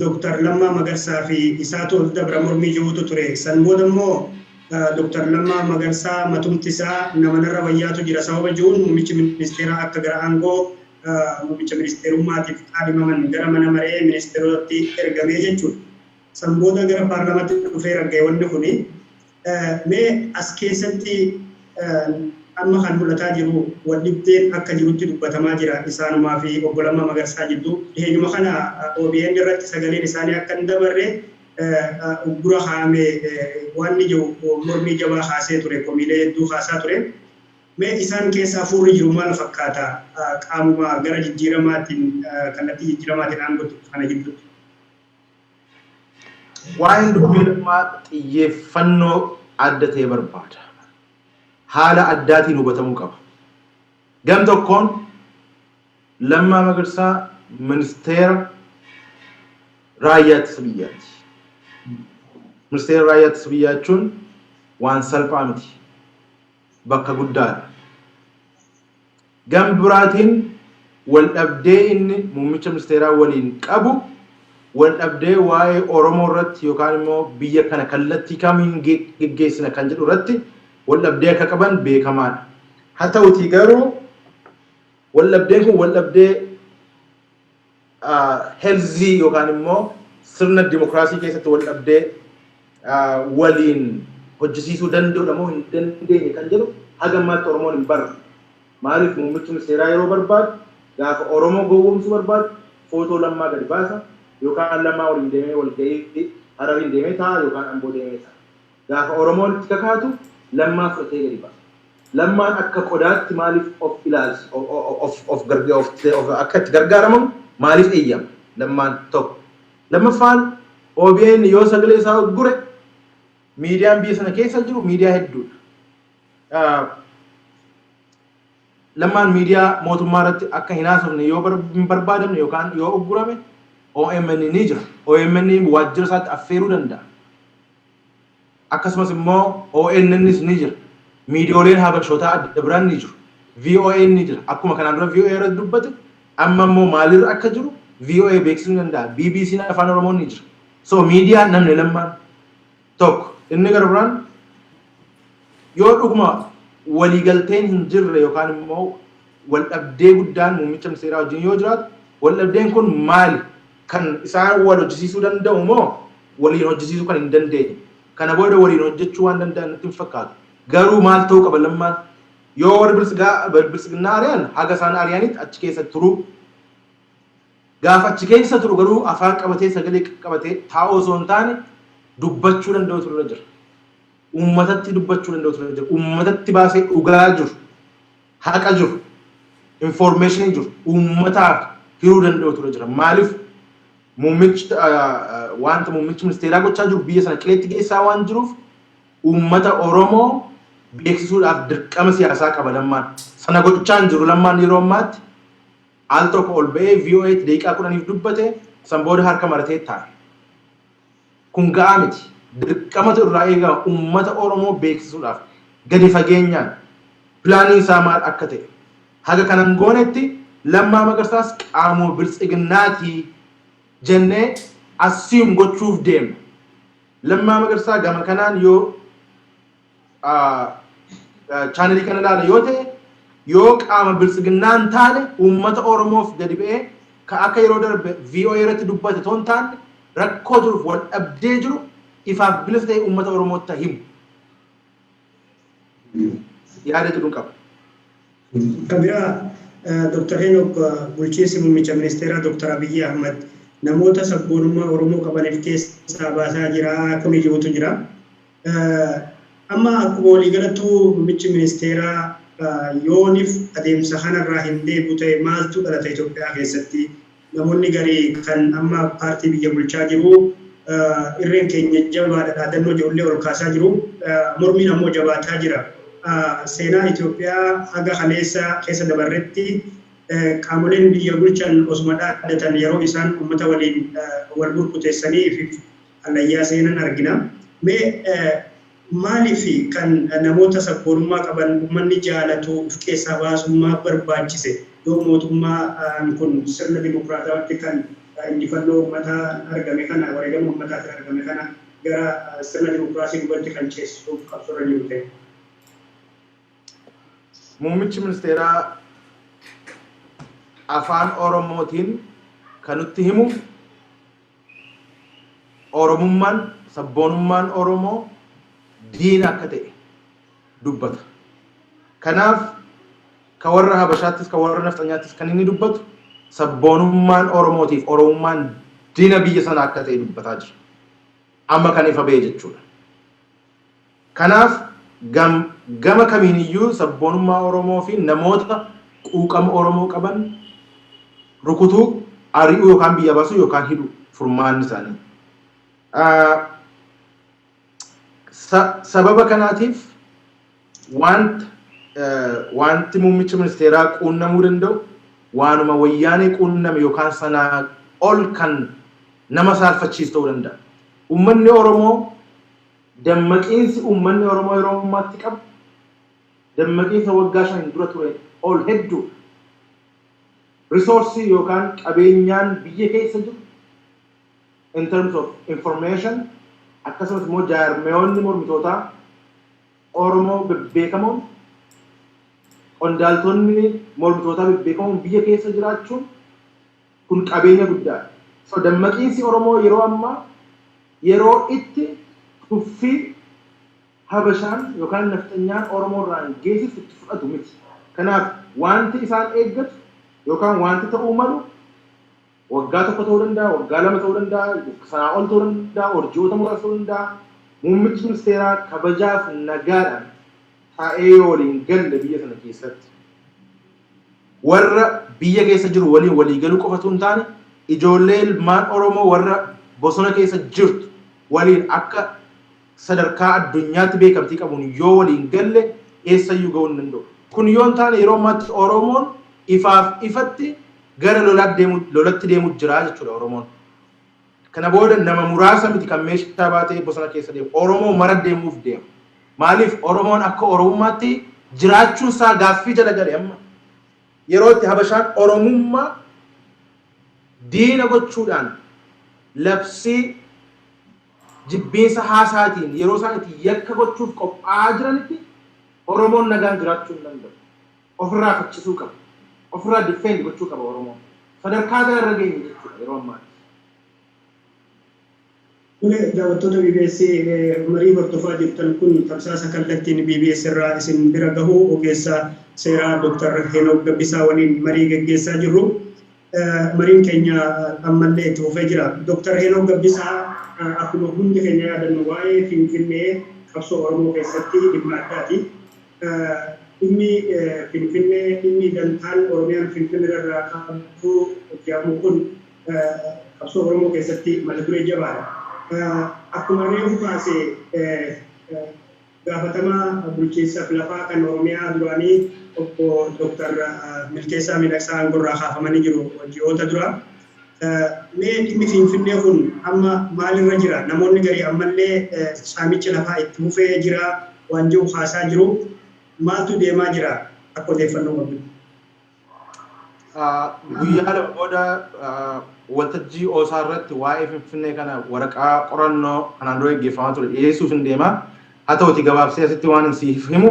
Dr. Lammaa Magarsaa fi isaatu ol dabra mormii jirutu ture. San booda immoo Dr. Lammaa Magarsaa matumti isaa nama narra wayyaatu jira sababa jiruun muummichi ministeeraa akka gara aangoo muummicha ministeerummaatiif kaadhimaman gara mana maree ministeerotatti ergamee jechuudha. San booda gara paarlaamaatti dhufee ragga'e wanni kuni. Mee as keessatti amma kan mul'ataa jiru waldhibdeen akka jirutti dubbatamaa jira isaanumaa fi obbo Lammaa Magarsaa jidduu. Dhiheenyuma kana OBN irratti sagaleen isaanii akka hin dabarre uggura kaa'ame waan jiru mormii jabaa kaasee ture, komiilee hedduu kaasaa ture. Mee isaan keessa hafuurri jiru maal fakkaata, qaamuma gara jijjiiramaatiin, kallattii jijjiiramaatiin aangootti kana gidduutti? Waa'een dubbii Lammaa xiyyeeffannoo adda ta'e barbaada. Haala addaatiin hubatamuu qaba. Gam tokkoon Lammaa Magarsaa ministeera raayyaa ittisa biyyaati. Ministeera raayyaa ittisa biyyaa jechuun waan salphaa miti. Bakka guddaadha. Gam biraatiin wal dhabdee inni muummicha ministeeraa waliin qabu wal dhabdee waa'ee Oromoo irratti yookaan immoo biyya kana kallattii kamiin geggeessina kan jedhu irratti wal dhabdee akka qaban beekamaadha. Haa ta'utii garuu wal dhabdeen kun wal dhabdee healthy yookaan immoo sirna dimokiraasii keessatti wal dhabdee waliin hojjisiisuu danda'udha moo hin dandeenye kan jedhu haga ammaatti Oromoon hin barre. Maaliif muummichi ministeeraa yeroo barbaadu, gaafa Oromoo gowwoomsuu barbaadu, footoo Lammaa gadi baasa yookaan Lammaa waliin deemee walga'ii Harariin deemee taa'a yookaan Amboo deemee taa'a. Gaafa Oromoon itti kakaatu Lammaa fudhatee gadi baasa. Lammaan akka qodaatti maaliif of ilaalcha of of akka itti gargaaramamu maaliif eeyyama Lammaan tokko? Lammaffaan, OBN yoo sagalee isaa uggure, miidiyaan biyya sana keessa jiru miidiyaa hedduudha. Lammaan miidiyaa mootummaa irratti akka hin haasofne yoo hin barbaadamne yookaan yoo uggurame, OMN ni jira. OMN waajjira isaatti affeeruu danda'a. Akkasumas immoo ONNs ni jira. Miidiyooleen Habashootaa adda biraan ni jiru. VOA ni jira. Akkuma kanaan dura VOA irratti dubbate, amma immoo maalirra akka jiru VOA beeksisuu ni danda'a. BBC'n afaan Oromoo ni jira. So miidiyaa namni Lammaan tokko. Inni gara biraan Yoo dhuguma waliigalteen hin jirre yookaan immoo wal dhabdee guddaan muummicha ministeeraa wajjin yoo jiraatu, wal dhabdeen kun maali? Kan isaan wal hojjisiisuu danda'u moo waliin hojjisiisuu kan hin dandeenye? Kana booda waliin hojjechuu waan danda'an natti hin fakkaatu. Garuu maal ta'uu qaba Lammaan? Yoo warri Biltsiginnaa ari'an, haga isaan ari'anitti achi keessa turuu. Gaafa achi keessa turu garuu afaan qabatee, sagalee qabatee taa'uu osoo hin taane, dubbachuu danda'utu irra jira. Uummatatti dubbachuu danda'utu irra jira. Uummatatti baasee dhugaa jiru, haqa jiru, information jiru uummataaf hiruu danda'utu irra jira. Maaliif, muummichi wanta muummichi ministeeraa gochaa jiru biyya sana qileetti geessaa waan jiruuf, uummata Oromoo beeksisuudhaaf dirqama siyaasaa qaba Lammaan. Sana gochaa hin jiru Lammaan yeroo ammaatti. Al tokko ol ba'ee VOA daqiiqaa 10f dubbate, san booda harka maratee taa'e. Kun ga'aa miti. Dirqamatu irraa eegama uummata Oromoo beeksisuudhaaf gadi fageenyaan planiin isaa maal akka ta'e. Haga kanan goonetti Lammaa Magarsaas qaamuma Biltsiginnaatii jennee assume gochuuf deemna. Lammaa Magarsaa gama kanaan yoo channelii kana ilaala yoo ta'e, yoo qaama Biltsiginnaa hin taane, uummata Oromoof gadi ba'ee ka akka yeroo darbe VOA irratti dubbate otoo hin taane, rakkoo jiruuf wal dhabdee jiru ifaaf bilisa ta'e uummata Oromootti himu. Yaada jedhuun qaba. Kan biraa, Dr. Henok, bulchiinsi muummicha ministeeraa Dr. Abiyyi Ahmad namoota sabboonummaa Oromoo qabaniif keessaa baasaa jira kuni jirutu jira. Amma akkuma waliigalattuu muummichi ministeeraa yoonif adeemsa kanarraa hin deebi'u ta'e, maaltu dhalata Itoophiyaa keessatti? Namoonni garii kan amma paartii biyya bulchaa jiru irreen keenya jabaadha dhaadannoo jedhullee ol kaasaa jiru. Mormiin ammoo jabaataa jira. Seenaa Itoophiyaa haga kaleessa keessa dabarretti qaamoleen biyya bulchan osuma dhaadatan yeroo isaan uummata waliin wal burkuteessanii fi hallayyaa seenan argina. Mee maaliif kan namoota sabboonummaa qaban uummanni jaalatu of keessaa baasummaa barbaachise, yoo mootummaan kun sirna dimokiraatawaatti kan injifannoo uummataa argame kana, wareegama uummataatiin argame kana, gara sirna dimokiraasii duubatti kan ceesisuuf qabsoorra jiru ta'e? Muummichi ministeeraa afaan Oromootiin kan nutti himu, Oromummaan, sabboonummaan Oromoo diina akka ta'e dubbata. Kanaaf ka warra Habashaattis, ka warra Nafxanyaattis kan inni dubbatu sabboonummaan Oromootiif Oromummaan diina biyya sana akka ta'e dubbataa jira. Amma kan ifa ba'e jechuudha. Kanaaf gama kamiiniyyuu sabboonummaa Oromoo fi namoota quuqama Oromoo qaban rukutuu, ari'uu yookaan biyya baasuu yookaan hidhuu furmaanni isaanii. Sababa kanaatiif wanti muummicha ministeeraa quunnamuu danda'u waanuma Wayyaanee quunname yookaan sanaa ol kan nama saalfachiisu ta'uu danda'a. Uummanni Oromoo, dammaqiinsi uummanni Oromoo yeroo ammaatti qabu dammaqiinsa waggaa 5 dura ture ol hedduu. Resourceii yookaan qabeenyaan biyya keessa jiru in terms of information, akkasumas immoo jaarmeewonni mormitootaa Oromoo bebbeekamoon, qondaaltonni mormitootaa bebbeekamoon biyya keessa jiraachuun kun qabeenya guddaadha. So dammaqiinsi Oromoo yeroo ammaa yeroo itti tuffii Habashaan yookaan Nafxanyaan Oromoo irraan geessisu itti fudhatu miti. Kanaaf wanti isaan eeggatu yookaan wanti ta'uu malu waggaa 1 ta'uu danda'a, waggaa 2 ta'uu danda'a, sanaa ol ta'uu danda'a, ji'oota muraasa ta'uu danda'a. Muummichi ministeeraa kabajaaf nagaadhaan taa'ee yoo waliin galle, biyya sana keessatti warra biyya keessa jiru waliin walii galuu qofatu hin taane, ijoollee ilmaan Oromoo warra bosona keessa jirtu waliin akka sadarkaa addunyaatti beekamtii qabuun yoo waliin galle eessayyuu ga'uu hin danda'u. Kun yoo hin taane, yeroo ammaatti Oromoon ifaaf ifatti gara lolatti deemu jira jechuudha Oromoon. Kana booda nama muraasa miti kan meeshaa baatee bosona keessa deemu. Oromoo mara deemuuf deema. Maaliif, Oromoon akka Oromummaatti jiraachuun isaa gaaffii jala gale amma. Yeroo itti Habashaan Oromummaa diina gochuudhaan labsii jibbiinsa haasaatiin yeroo isaan itti yakka gochuuf qophaa'aa jiranitti. Oromoon nagaan jiraachuu hin danda'u. Ofirraa faccisuu qaba. Ofirraa defend gochuu qaba Oromoon. Sadarkaa kana irra geenye jechuudha yeroo ammaatti. Tole, daawwattoota BBS, marii hordofaa jirtan kun tamsaasa kallattiin BBS irraa isin bira gahu, ogeessa seeraa Dr. Henook Gabbisaa waliin marii gaggeessaa jirru. Mariin keenya ammallee itti fufee jira. Dr. Henook Gabbisaa, akkuma hundi keenya yaadannu, waa'ee Finfinnee qabsoo Oromoo keessatti dhimma addaati. Dhimmi Finfinnee, dhimmi dantaan Oromiyaan Finfinnee irraa qabdu jedhamu kun qabsoo Oromoo keessatti mata duree jabaadha. Akkuma reefu kaase, gaafatamaa bulchiinsaaf lafaa kan Oromiyaa duraanii obbo Dr. Milkeessaa Miidhagsaa aangorraa kaafamanii jiru ji'oota dura. Mee dhimmi Finfinnee kun amma maalirra jira? Namoonni garii ammallee saamichi lafaa itti fufee jira waan jiru kaasaa jiru. Maaltu deemaa jira akka odeeffannoo qabdu? Guyyaa 2 booda waltajjii OSA irratti waa'ee Finfinnee kana waraqaa qorannoo kanaan dura gaggeeffamaa ture dhiyeessuuf hin deema. Haa ta'uti, gabaabsee asitti waan siif himu,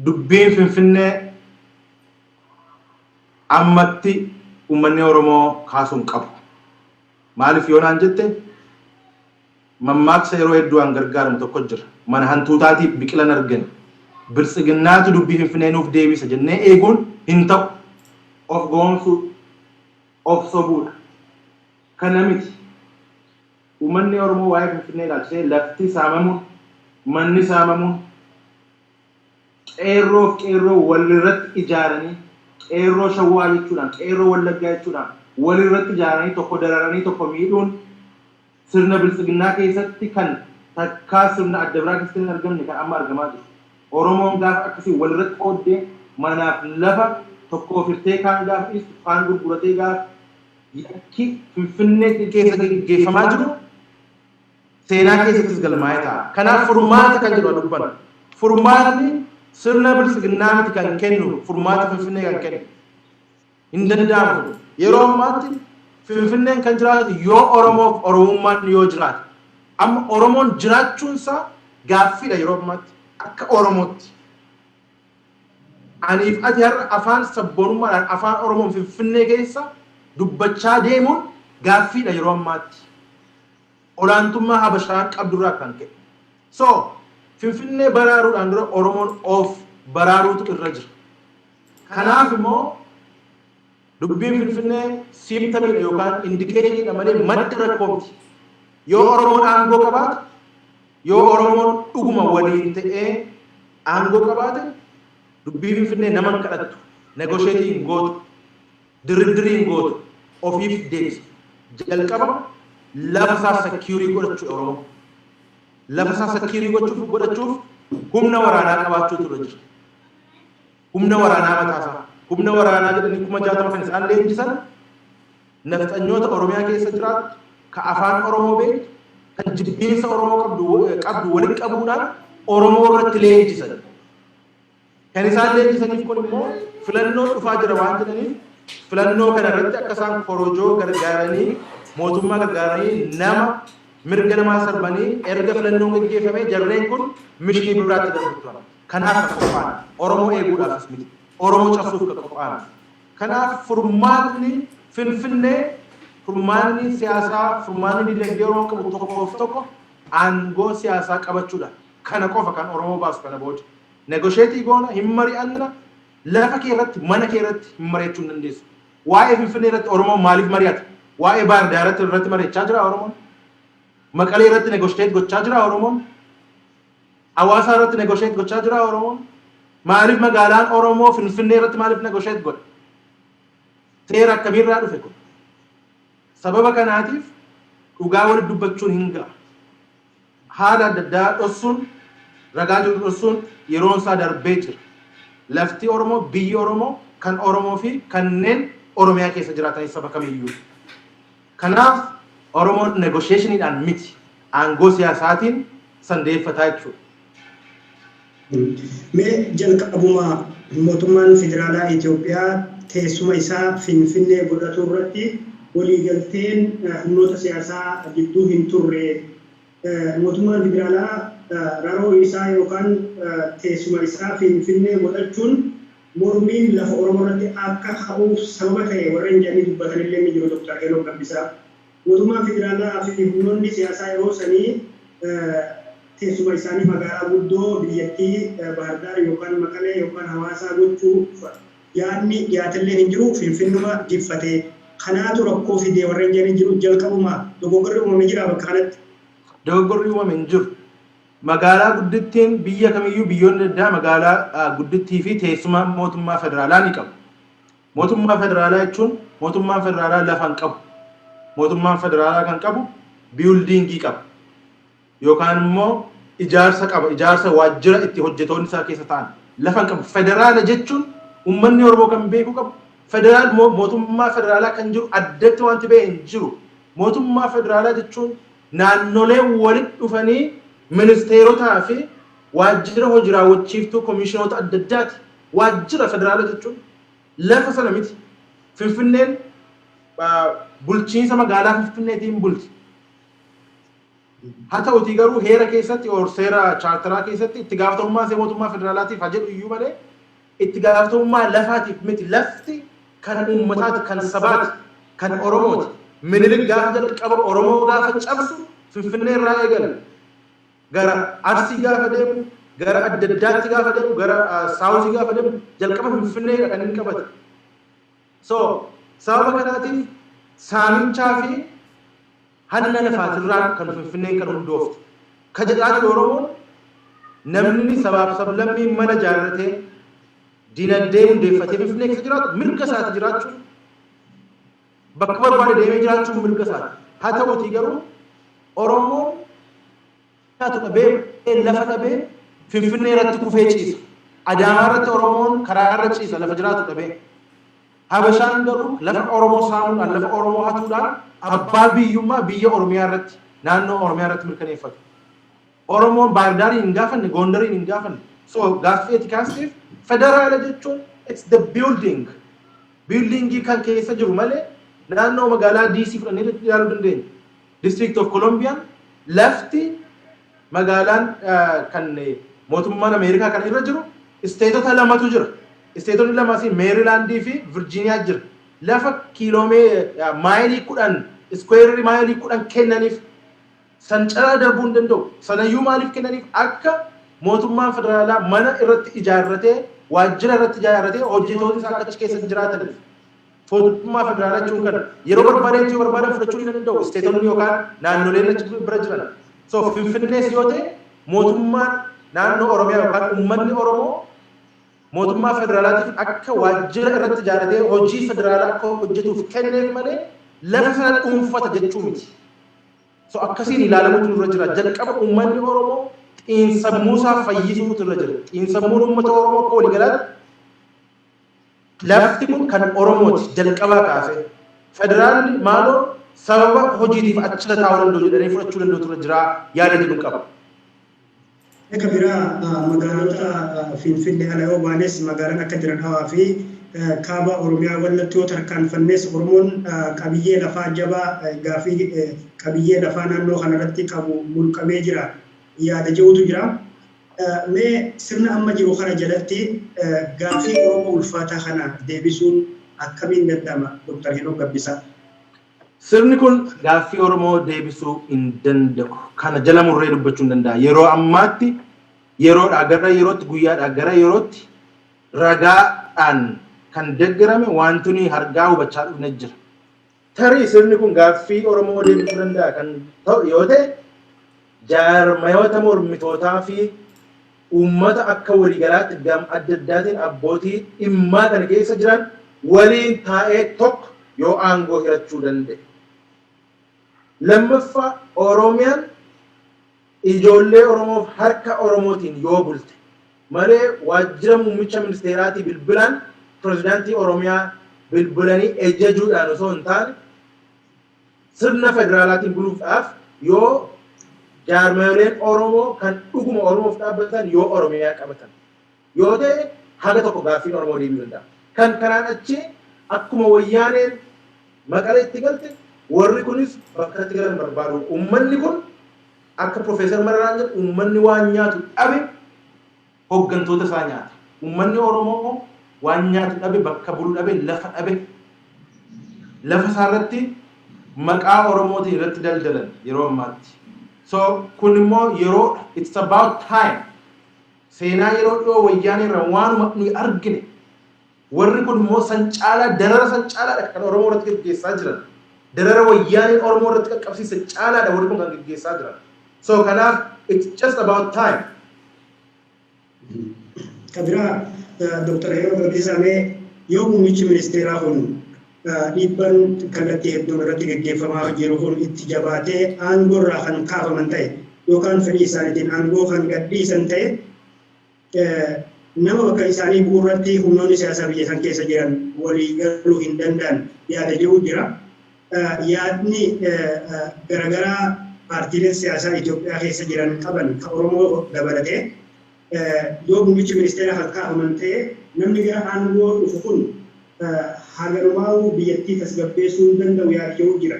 dubbiin Finfinnee ammatti uummanni Oromoo kaasuu hin qabu. Maaliif yoo naan jette, mammaaksa yeroo hedduu an gargaaramu tokko jira. Mana hantuutaatiif biqilan argan. Biltsiginnaatu dubbii Finfinnee nuuf deebisa jennee eeguun hin ta'u. Of goomsuu, of sobuudha. Kana miti. Uummanni Oromoo waa'ee Finfinnee ilaalchisee lafti saamamuun, manni saamamuun, qeerroof qeerroo walirratti ijaaranii, qeerroo Shawwaa jechuudhaan, qeerroo Wallaggaa jechuudhaan walirratti ijaaranii tokko dararanii tokko miidhuun sirna biltsiginnaa keessatti kan takkaa sirna adda biraa keessatti hin argamne kan amma argamaa jiru. Oromoon gaafa akkasii walirratti qooddee manaaf lafa tokko ofirtee, kaan gaafa dhiistu, kaan gurguratee, gaafa yakki Finfinnee keessa gaggeeffamaa jiru seenaa keessattis galmaa'ee ta'a. Kanaaf furmaata kan jedhu dubbanna. Furmaatni sirna biltsiginnaa miti kan kennu, furmaata Finfinnee kan kennu. Hin danda'amu. Yeroo ammaatti Finfinneen kan jiraatu yoo Oromoof Oromummaan yoo jiraate. Amma Oromoon jiraachuunsaa gaaffiidha yeroo ammaatti akka Oromootti. Aniif ati har'a afaan sabboonummaadhaan afaan Oromoon Finfinnee keessa dubbachaa deemuun gaaffiidha yeroo ammaatti. Olaantummaa Habashaan qabdurraa kan ka'e. So, Finfinnee baraaruudhaan dura Oromoon of baraaruutu irra jira. Kanaaf immoo dubbiin Finfinnee symptomiidha yookaan indicationiidha malee madda rakkoo miti. Yoo Oromoon aangoo qabaate, yoo Oromoon dhuguma waliin ta'ee aangoo qabaate, dubbii Finfinnee nama hin kadhattu, negotiate hin gootu, diriddirii hin gootu, ofiif deebisa. Jalqaba lafa isaa secure godhachuudha Oromoo. Lafa isaa secure godhachuuf humna waraanaa qabaachuutu irra jira. Humna waraanaa mataasaa. Humna waraanaa jedhanii 60,000 kan isaan leenjisan nafxanyoota Oromiyaa keessa jiraattu, ka afaan Oromoo beektu, kan jibbiinsa Oromoo qabdu walitti qabuudhaan Oromoo irratti leenjisan. Kan isaan leenjisaniif kun immoo filannoo dhufaa jira waan jedhaniif, filannoo kana irratti akka isaan korojoo gargaaranii, mootummaa gargaaranii, nama mirga namaa sarbanii, erga filannoon gaggeeffamee jarreen kun mishinii biraatti darbu turan. Kanaaf kan qophaa'an. Oromoo eeguudhaafis miti. Oromoo cabsuuf kan qophaa'an. Kanaaf furmaatni Finfinnee, furmaanni siyaasaa, furmaanni dinagdee Oromoo qabu tokkoof tokko aangoo siyaasaa qabachuudha. Kana qofa kan Oromoo baasu kana booda. Negotiate goona, hin mari'anna, lafa kee irratti, mana kee irratti hin mari'achuu hin dandeessu. Waa'ee Finfinnee irratti Oromoon maaliif mari'ata? Waa'ee Baahir Daar irratti mari'achaa jira Oromoon? Maqalee irratti negotiate gochaa jira Oromoon? Hawaasaa irratti negotiate gochaa jira Oromoon? Maaliif magaalaan Oromoo Finfinnee irratti maaliif negotiate godha? Seera akkamiirraa dhufe kun? Sababa kanaatiif dhugaa walitti dubbachuun hin ga'a. Haala adda addaa dhossuun, ragaa jiru dhossuun yeroon isaa darbee jira. Lafti Oromoo, biyyi Oromoo kan Oromoo fi kanneen Oromiyaa keessa jiraatan saba kamiyyuu. Kanaaf Oromoon negotiationiidhaan miti, aangoo siyaasaatiin sandeeffataa jechuudha. Mee jalqabuma mootummaan federaalaa Itoophiyaa teessuma isaa Finfinnee godhatu irratti waliigalteen humnoota siyaasaa gidduu hin turre. Mootummaan federaalaa Raroo isaa yookaan teessuma isaa Finfinnee godhachuun mormiin lafa Oromoo irratti akka ka'uuf sababa ta'e warreen jedhanii dubbatanillee ni jiru, Dr. Heenok Gabbisaa. Mootummaan federaalaa fi humnoonni siyaasaa yeroo sanii teessuma isaanii magaalaa guddoo biyyattii Baahirdaar yookaan Maqalee yookaan Hawaasaa gochuu yaadni dhiyaatallee hin jiru, Finfinnuma jiffatee. Kanaatu rakkoo fidee warreen jedhanii jiru. Jalqabuma dogoggorri uumame jira bakka kanatti? Dogoggorri uumame hin jiru. Magaalaa guddittiin biyya kamiyyuu, biyyoonni addaa magaalaa guddittii fi teessuma mootummaa federaalaa ni qabu. Mootummaa federaalaa jechuun, mootummaan federaalaa lafa hin qabu. Mootummaan federaalaa kan qabu buildingii qaba. Yookaan immoo ijaarsa qaba. Ijaarsa waajjira itti hojjetoonni isaa keessa ta'an. Lafa hin qabu. Federaala jechuun uummanni Oromoo kan beekuu qabu. Federaal mootummaa federaalaa kan jiru addatti wanti ba'e hin jiru. Mootummaa federaalaa jechuun naannolee walitti dhufanii ministeerotaa fi waajjira hojii raawwachiiftuu, komishinoota adda addaati. Waajjira federaala jechuun lafa sana miti. Finfinneen bulchiinsa magaalaa Finfinneetiin bulti. Haa ta'utii garuu heera keessatti or seera chaartaraa keessatti itti gaafatamummaa see mootummaa federaalaatiif haa jedhu iyyuu malee itti gaafatamummaa lafaatiif miti. Lafti kan uummataati, kan sabaati, kan Oromooti. Minilik gaafa jalqaba Oromoo gaafa cabsu Finfinnee irraa eegala. Gara Arsii gaafa deemu, gara adda addaatti gaafa deemu, gara Southii gaafa deemu, jalqaba Finfinneedha kan inni qabate. So sababa kanaatiif saamichaa fi hanna lafaatirraan kan Finfinneen kan hundoofte. Ka jedhaa jiru Oromoon, namni sabaaf sablammiin mana ijaarratee, dinagdee hundeeffatee Finfinnee keessa jiraatu mirga isaati jiraachuun, bakka barbaade deemee jiraachuun mirga isaati. Haa ta'utii garuu Oromoon nyaatu dhabee, lafa dhabee Finfinnee irratti kufee ciisa. Adaamaa irratti Oromoon karaa irra ciisa lafa jiraatu dhabee. Habashaan garuu lafa Oromoo saamuudhaan, lafa Oromoo hatuudhaan abbaa biyyummaa biyya Oromiyaa irratti, naannoo Oromiyaa irratti mirkaneeffatu. Oromoon Baahirdaariin hin gaafanne, Gondariin hin gaafanne. So gaaffii ati kaasteef, federaala jechuun it's the building. Buildingii kan keessa jiru malee naannoo magaalaa DC fudhannee ilaaluu dandeenya. District of Columbia, lafti magaalaan kan mootummaan Ameerikaa kan irra jiru isteetota lamatu jira. Isteetonni lamas Meerilaandii fi Virjiiniyaa jira. Lafa kiiloomee maayilii 10, square maayilii 10 kennaniif, san calaa darbuu hin danda'u. Sanayyuu maaliif kennaniif? Akka mootummaan federaalaa mana irratti ijaarratee, waajjira irratti ijaarratee, hojjetoonni isaa akka achi keessa jiraataniif. Mootummaa federaalaa jechuun kan yeroo barbaadetti yoo barbaadan fudhachuu ni danda'u isteetonni yookaan naannoleen achi bira jiran. So Finfinnees yoo ta'e, mootummaan naannoo Oromiyaa yookaan uummanni Oromoo mootummaa federaalaatiif akka waajjira irratti ijaarratee hojii federaalaa akka hojjetuuf kenneef malee lafa sana dhuunfata jechuu miti. So akkasiin ilaalamuutu nurra jira. Jalqaba uummanni Oromoo xiinsammuu isaa fayyisuutu irra jira. Xiinsammuun uummata Oromoo akka waliigalaatti lafti kun kan Oromooti jalqabaa kaasee. Federaalli maaloo sababa hojiitiif achirra taa'uu danda'u jedhanii fudhachuu danda'u irra jira yaada jedhu qaba. Akka biraa magaalota Finfinnee ala yoo baanes, magaalaan akka Dirra Dhawaa fi kaaba Oromiyaa Wallatti yoo tarkaanfannes, Oromoon qabiyyee lafaa jabaa, gaafii qabiyyee lafaa naannoo kanarratti qabu mulqamee jira yaada jedhutu jira. Mee sirna amma jiru kana jalatti gaafii Oromoo ulfaataa kana deebisuun akkamiin danda'ama, Dr. Henook Gabbisaa? Sirni kun gaaffii Oromoo deebisuu hin danda'u. Kana jala murree dubbachuu hin danda'a. Yeroo ammaatti yeroodhaa gara yerootti, guyyaadhaa gara yerootti ragaadhaan kan deeggarame wanti nuyi argaa hubachaa dhufne jira. Tarii sirni kun gaaffii Oromoo deebisuu danda'a kan ta'u yoo ta'e, jaarmayoota mormitootaa fi uummata akka waliigalaatti gam adda addaatiin abbootii dhimmaa kana keessa jiran waliin taa'ee tokko yoo aangoo hirachuu danda'e. Lammaffaa, Oromiyaan ijoollee Oromoof harka Oromootiin yoo bulte malee waajjira muummicha ministeeraatii bilbilaan, pirezidaantii Oromiyaa bilbilanii ejajuudhaan osoo hin taane, sirna federaalaatiin buluudhaaf yoo jaarmayoleen Oromoo kan dhuguma Oromoof dhaabbatan yoo Oromiyaa qabatan yoo ta'e, haga tokko gaaffiin Oromoo deebi'uu danda'a. Kan kanaan achi akkuma Wayyaaneen Maqaleetti galte warri kunis bakka itti galan barbaadu. Uummanni kun Akka Profeesar Mararaan jedhu, uummanni waan nyaatu dhabe hooggantoota isaa nyaata. Uummanni Oromoo waan nyaatu dhabe, bakka bulu dhabe, lafa dhabe, lafa isaa irratti maqaa Oromootiin irratti daldalan yeroo ammaatti. So kun immoo yeroo, it's about time. Seenaa yeroo dhiyoo Wayyaanee irra waanuma nuyi argine, warri kun immoo san caalaa, darara san caalaadha kan Oromoo irratti gaggeessaa jiran. Darara Wayyaaneen Oromoo irratti qaqqabsiise caalaadha warri kun kan gaggeessaa jiran. So kanaaf it's just about time. Kabiraa, Dr. Heenok Gabbisaa, mee yoo muummichi ministeeraa kun dhiibban kallattii hedduun irratti gaggeeffamaa jiru kun itti jabaatee aangoo irraa kan kaafaman ta'e yookaan fedhii isaaniitiin aangoo kan gadhiisan ta'e, nama bakka isaanii bu'uu irratti humnoonni siyaasaa biyya san keessa jiran walii galuu hin danda'an yaada jiru jira. Yaadni garaagaraa paartiileen siyaasaa Itoophiyaa keessa jiran qaban kan Oromoo dabalatee, yoo muummichi ministeeraa kan kaafaman ta'e, namni gara aangoo dhufu kun haganumaa'uu biyyattii tasgabbeessuu hin danda'u yaada jiru jira.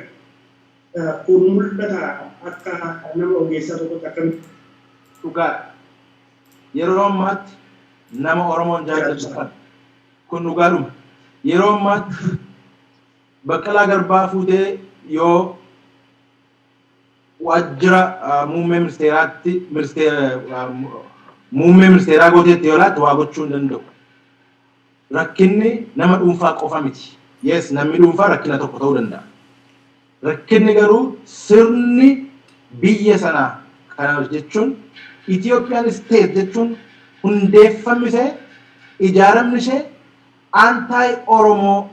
Kun mul'ata akka nama ogeessaa tokkotti akkamitti? Dhugaadha. Yeroo ammaatti nama Oromoon jaallatu kan kun dhugaadhuma. Yeroo ammaatti Baqqalaa Garbaa fuutee yoo waajjira muummee ministeeraatti muummee ministeeraa gooteetti yoo laatte, waa gochuu hin danda'u. Rakkinni nama dhuunfaa qofa miti. Yes, namni dhuunfaa rakkina tokko ta'uu danda'a. Rakkinni garuu sirni biyya sanaa, kana jechuun Ethiopian state jechuun, hundeeffamni ishee, ijaaramni ishee anti Oromoo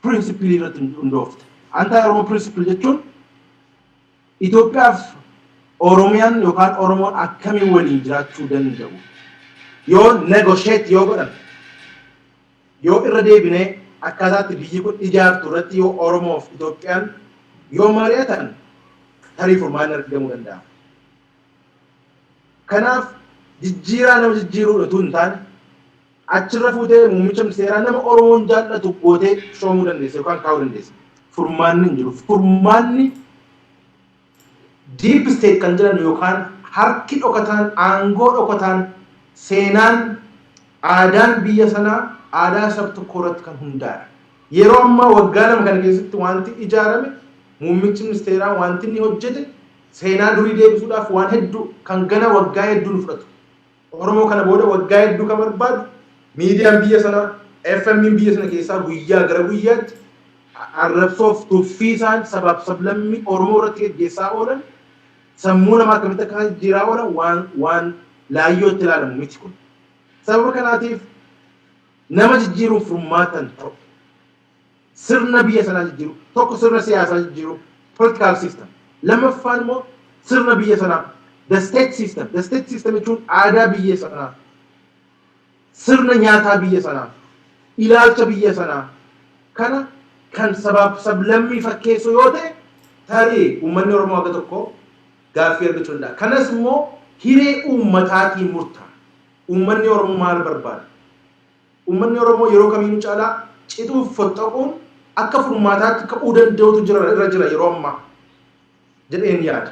principle irratti hundoofte. Anti Oromoo principle jechuun Itoophiyaaf Oromiyaan yookaan Oromoon akkamiin waliin jiraachuu danda'u? Yoo negotiate yoo godhan, yoo irra deebinee akkaataatti biyyi kun ijaartu irratti yoo Oromoof Itoophiyaan yoo mari'atan, tarii furmaanni argamuu danda'a. Kanaaf jijjiiraa nama jijjiiruu utuu hin taane, achirra fuutee muummicha ministeeraa nama Oromoon jaallatu gootee shoomuu dandeessa yookaan kaa'uu dandeessa. Furmaanni hin jiru. Furmaanni deep state kan jedhan yookaan harki dhokataan, aangoo dhokataan, seenaan, aadaan biyya sanaa aadaa sab tokko irratti kan hundaa'e. Yeroo ammaa waggaa 2 kana keessatti wanti ijaarame, muummichi ministeeraa wanti inni hojjete, seenaa durii deebisuudhaaf waan hedduu kan gana waggaa hedduu nu fudhatu. Oromoo kana booda waggaa hedduu kan barbaadu, miidiyaan biyya sanaa, FM biyya sana keessaa guyyaa gara guyyaatti arrabsoof tuffii isaan sabaaf sablammii Oromoo irratti gaggeessaa oolan, sammuu namaa akkamitti akka jijjiiraa oolan, waan laayyootti ilaalamu miti kun. Sababa kanaatiif nama jijjiiruun furmaatan ta'u. Sirna biyya sanaa jijjiiru, tokko sirna siyaasaa jijjiiru, political system. Lammaffaan immoo sirna biyya sanaa, the state system. The state system jechuun aadaa biyya sanaa, sirna nyaataa biyya sanaa, ilaalcha biyya sanaa kana kan sabaaf sablammii fakkeessu yoo ta'e, tarii uummanni Oromoo akka tokko gaaffii argachuu danda'a. Kanas immoo hiree uummataatiin murtaa'a. Uummanni Oromoo maal barbaada? Uummanni Oromoo yeroo kamiinuu caalaa cituuf foxxoquun akka furmaataatti ka'uu danda'utu jira irra jira yeroo ammaa jedheen yaada.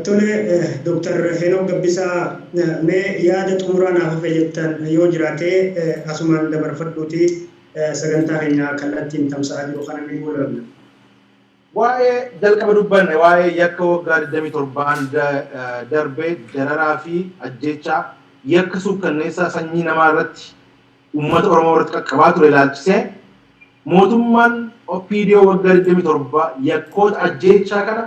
Tole, Dooktar Heenok Gabbisaa, mee yaada xumuraa naaf hafe jettan yoo jiraate asumaan dabarfadhuuti sagantaa keenya kallattiin tamsa'aa jiru kana ni goolabna. Waa'ee jalqaba dubbanne, waa'ee yakka waggaa 27n darbe, dararaa fi ajjeechaa, yakka suukkanneessaa sanyii namaa irratti uummata Oromoo irratti qaqqabaa ture ilaalchisee, mootummaan OPDO waggaa 27 yakkoota ajjeechaa kana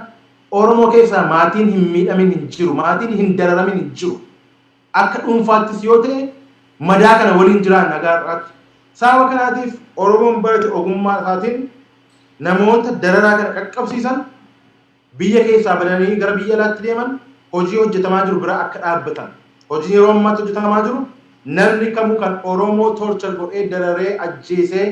Oromoo keessaa maatiin hin miidhamin hin jiru, maatiin hin dararamin hin jiru. Akka dhuunfaattis yoo ta'e madaa kana waliin jiraan nagaa irraatti. Sababa kanaatiif Oromoon barate ogummaa isaatiin namoota dararaa kana qaqqabsiisan, biyya keessaa badanii gara biyya alaatti deeman, hojii hojjetamaa jiru bira akka dhaabbatan. Hojiin yeroo ammaatti hojjetamaa jiru, namni kamuu kan Oromoo torture godhee, dararee, ajjeesee,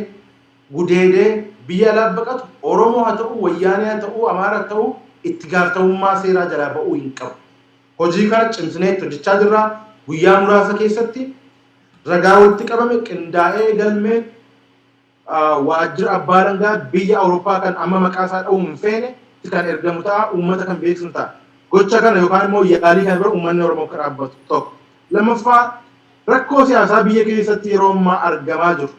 gudeedee biyya alaa baqatu, Oromoo haa ta'u, Wayyaanee haa ta'u, Amaara haa ta'u, itti gaafatamummaa seeraa jalaa ba'uu hin qabu. Hojii kana cimsinee itti hojjechaa jirra. Guyyaa muraasa keessatti ragaa walitti qabame qindaa'ee galmee Waajjira abbaa alangaa biyya Awurooppaa kan amma maqaa isaa dha'uu hin feene kan ergamu ta'a, uummata kan beeksisu ta'a. Gocha kana yookaan immoo yaalii kana bira uummanni Oromoo akka dhaabbatu tokko. Lammaffaa, rakkoo siyaasaa biyya keessatti yeroo ammaa argamaa jiru.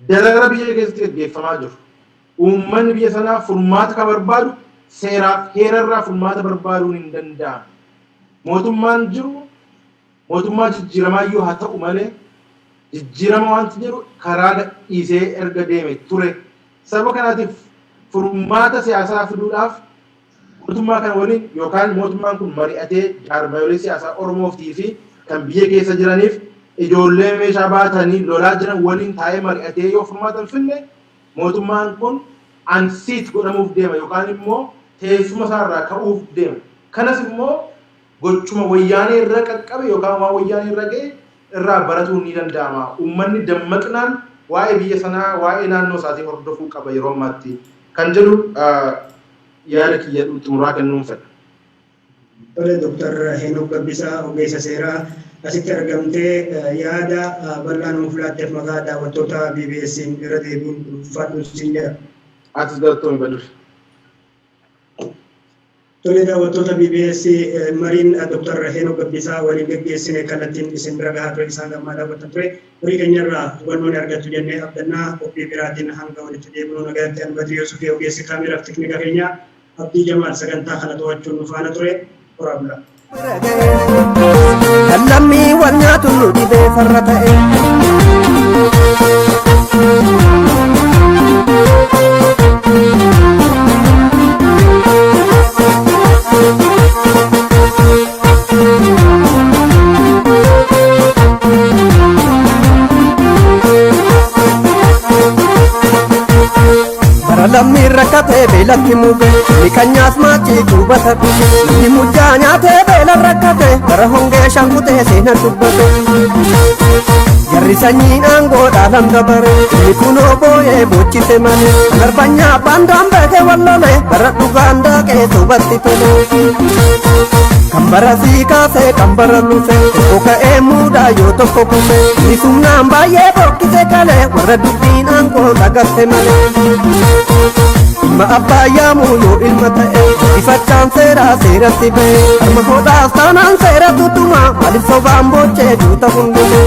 Darara biyya keessatti gaggeeffamaa jiru. Uummanni biyya sanaa furmaata kan barbaadu seeraaf heerarraa furmaata barbaaduun hin danda'amu. Mootummaan jiru mootummaa jijjiiramaa iyyuu haa ta'u malee, jijjiirama wanti jedhu karaa gadhiisee erga deeme ture. Sababa kanaatiif furmaata siyaasaa fiduudhaaf mootummaa kana waliin yookaan mootummaan kun mari'atee jaarmayolee siyaasaa Oromootii fi kan biyya keessa jiraniif ijoollee meeshaa baatanii lolaa jiran waliin taa'ee mari'atee yoo furmaata hin finne, mootummaan kun unseat godhamuuf deema yookaan immoo teessuma isaarraa ka'uuf deema. Kanas immoo gochuma Wayyaanee irra qaqqabe yookaan waan Wayyaanee irra ga'e irraa baratuun ni danda'ama. Uummanni dammaqnaan waa'ee biyya sanaa, waa'ee naannoo isaatii hordofuu qaba yeroo ammaatti kan jedhu yaada kiyya xumuraa kennuun fedha. Tole, Dooktar Heenok Gabbisaa, ogeessa seeraa, asitti argamtee yaada bal'aa nuuf laatteef maqaa daawwattoota BBS'n irra deebi'uun ulfaadhu siin jedha. Atis galatoomi, Badri. Tole, daawwattoota BBS, mariin Dooktar Heenok Gabbisaa waliin gaggeessine kallattiin isin bira gahaa ture isaan gammaa daawwattan ture. Marii keenyarraa hubannoo ni argattu jennee abdannaa. Qophii biraatiin hanga walitti deebinu nagaatti. Ani Badrii Yusufii, ogeessi kaameraaf teknika keenyaa Abdii Jamaal sagantaa kana to'achuun nu faana ture. Horaa bulaa. Kan lammii wal nyaatu nu dhibee farra ta'e. Bara lammiin rakkatee beelatti muge, ni kan nyaas maachii qubata dhuge, ni mucaa nyaatee beela rakkate, bara hongee shankutee seena dubbate. Jarri sanyiin aangoo dhaalan dabare, inni kunoo booyee boochise malee, kan arbanyaa baandaan beekee wallole, bara dhugaan daaqee sobatti tole. Kan bara sii kaasee kan bara lufe, tokko ka'ee muudaa yoo tokko kufe, inni sumnaan baay'ee bokkise kalee, warra dubbiin aangoo dhagatte malee. Ilma abbaa yaamuu yoo ilma ta'e, ifachaan seeraa seeratti ba'e, harma hodhaas taanaan seera tutuma, maaliif sobaan boochee duuta hundume.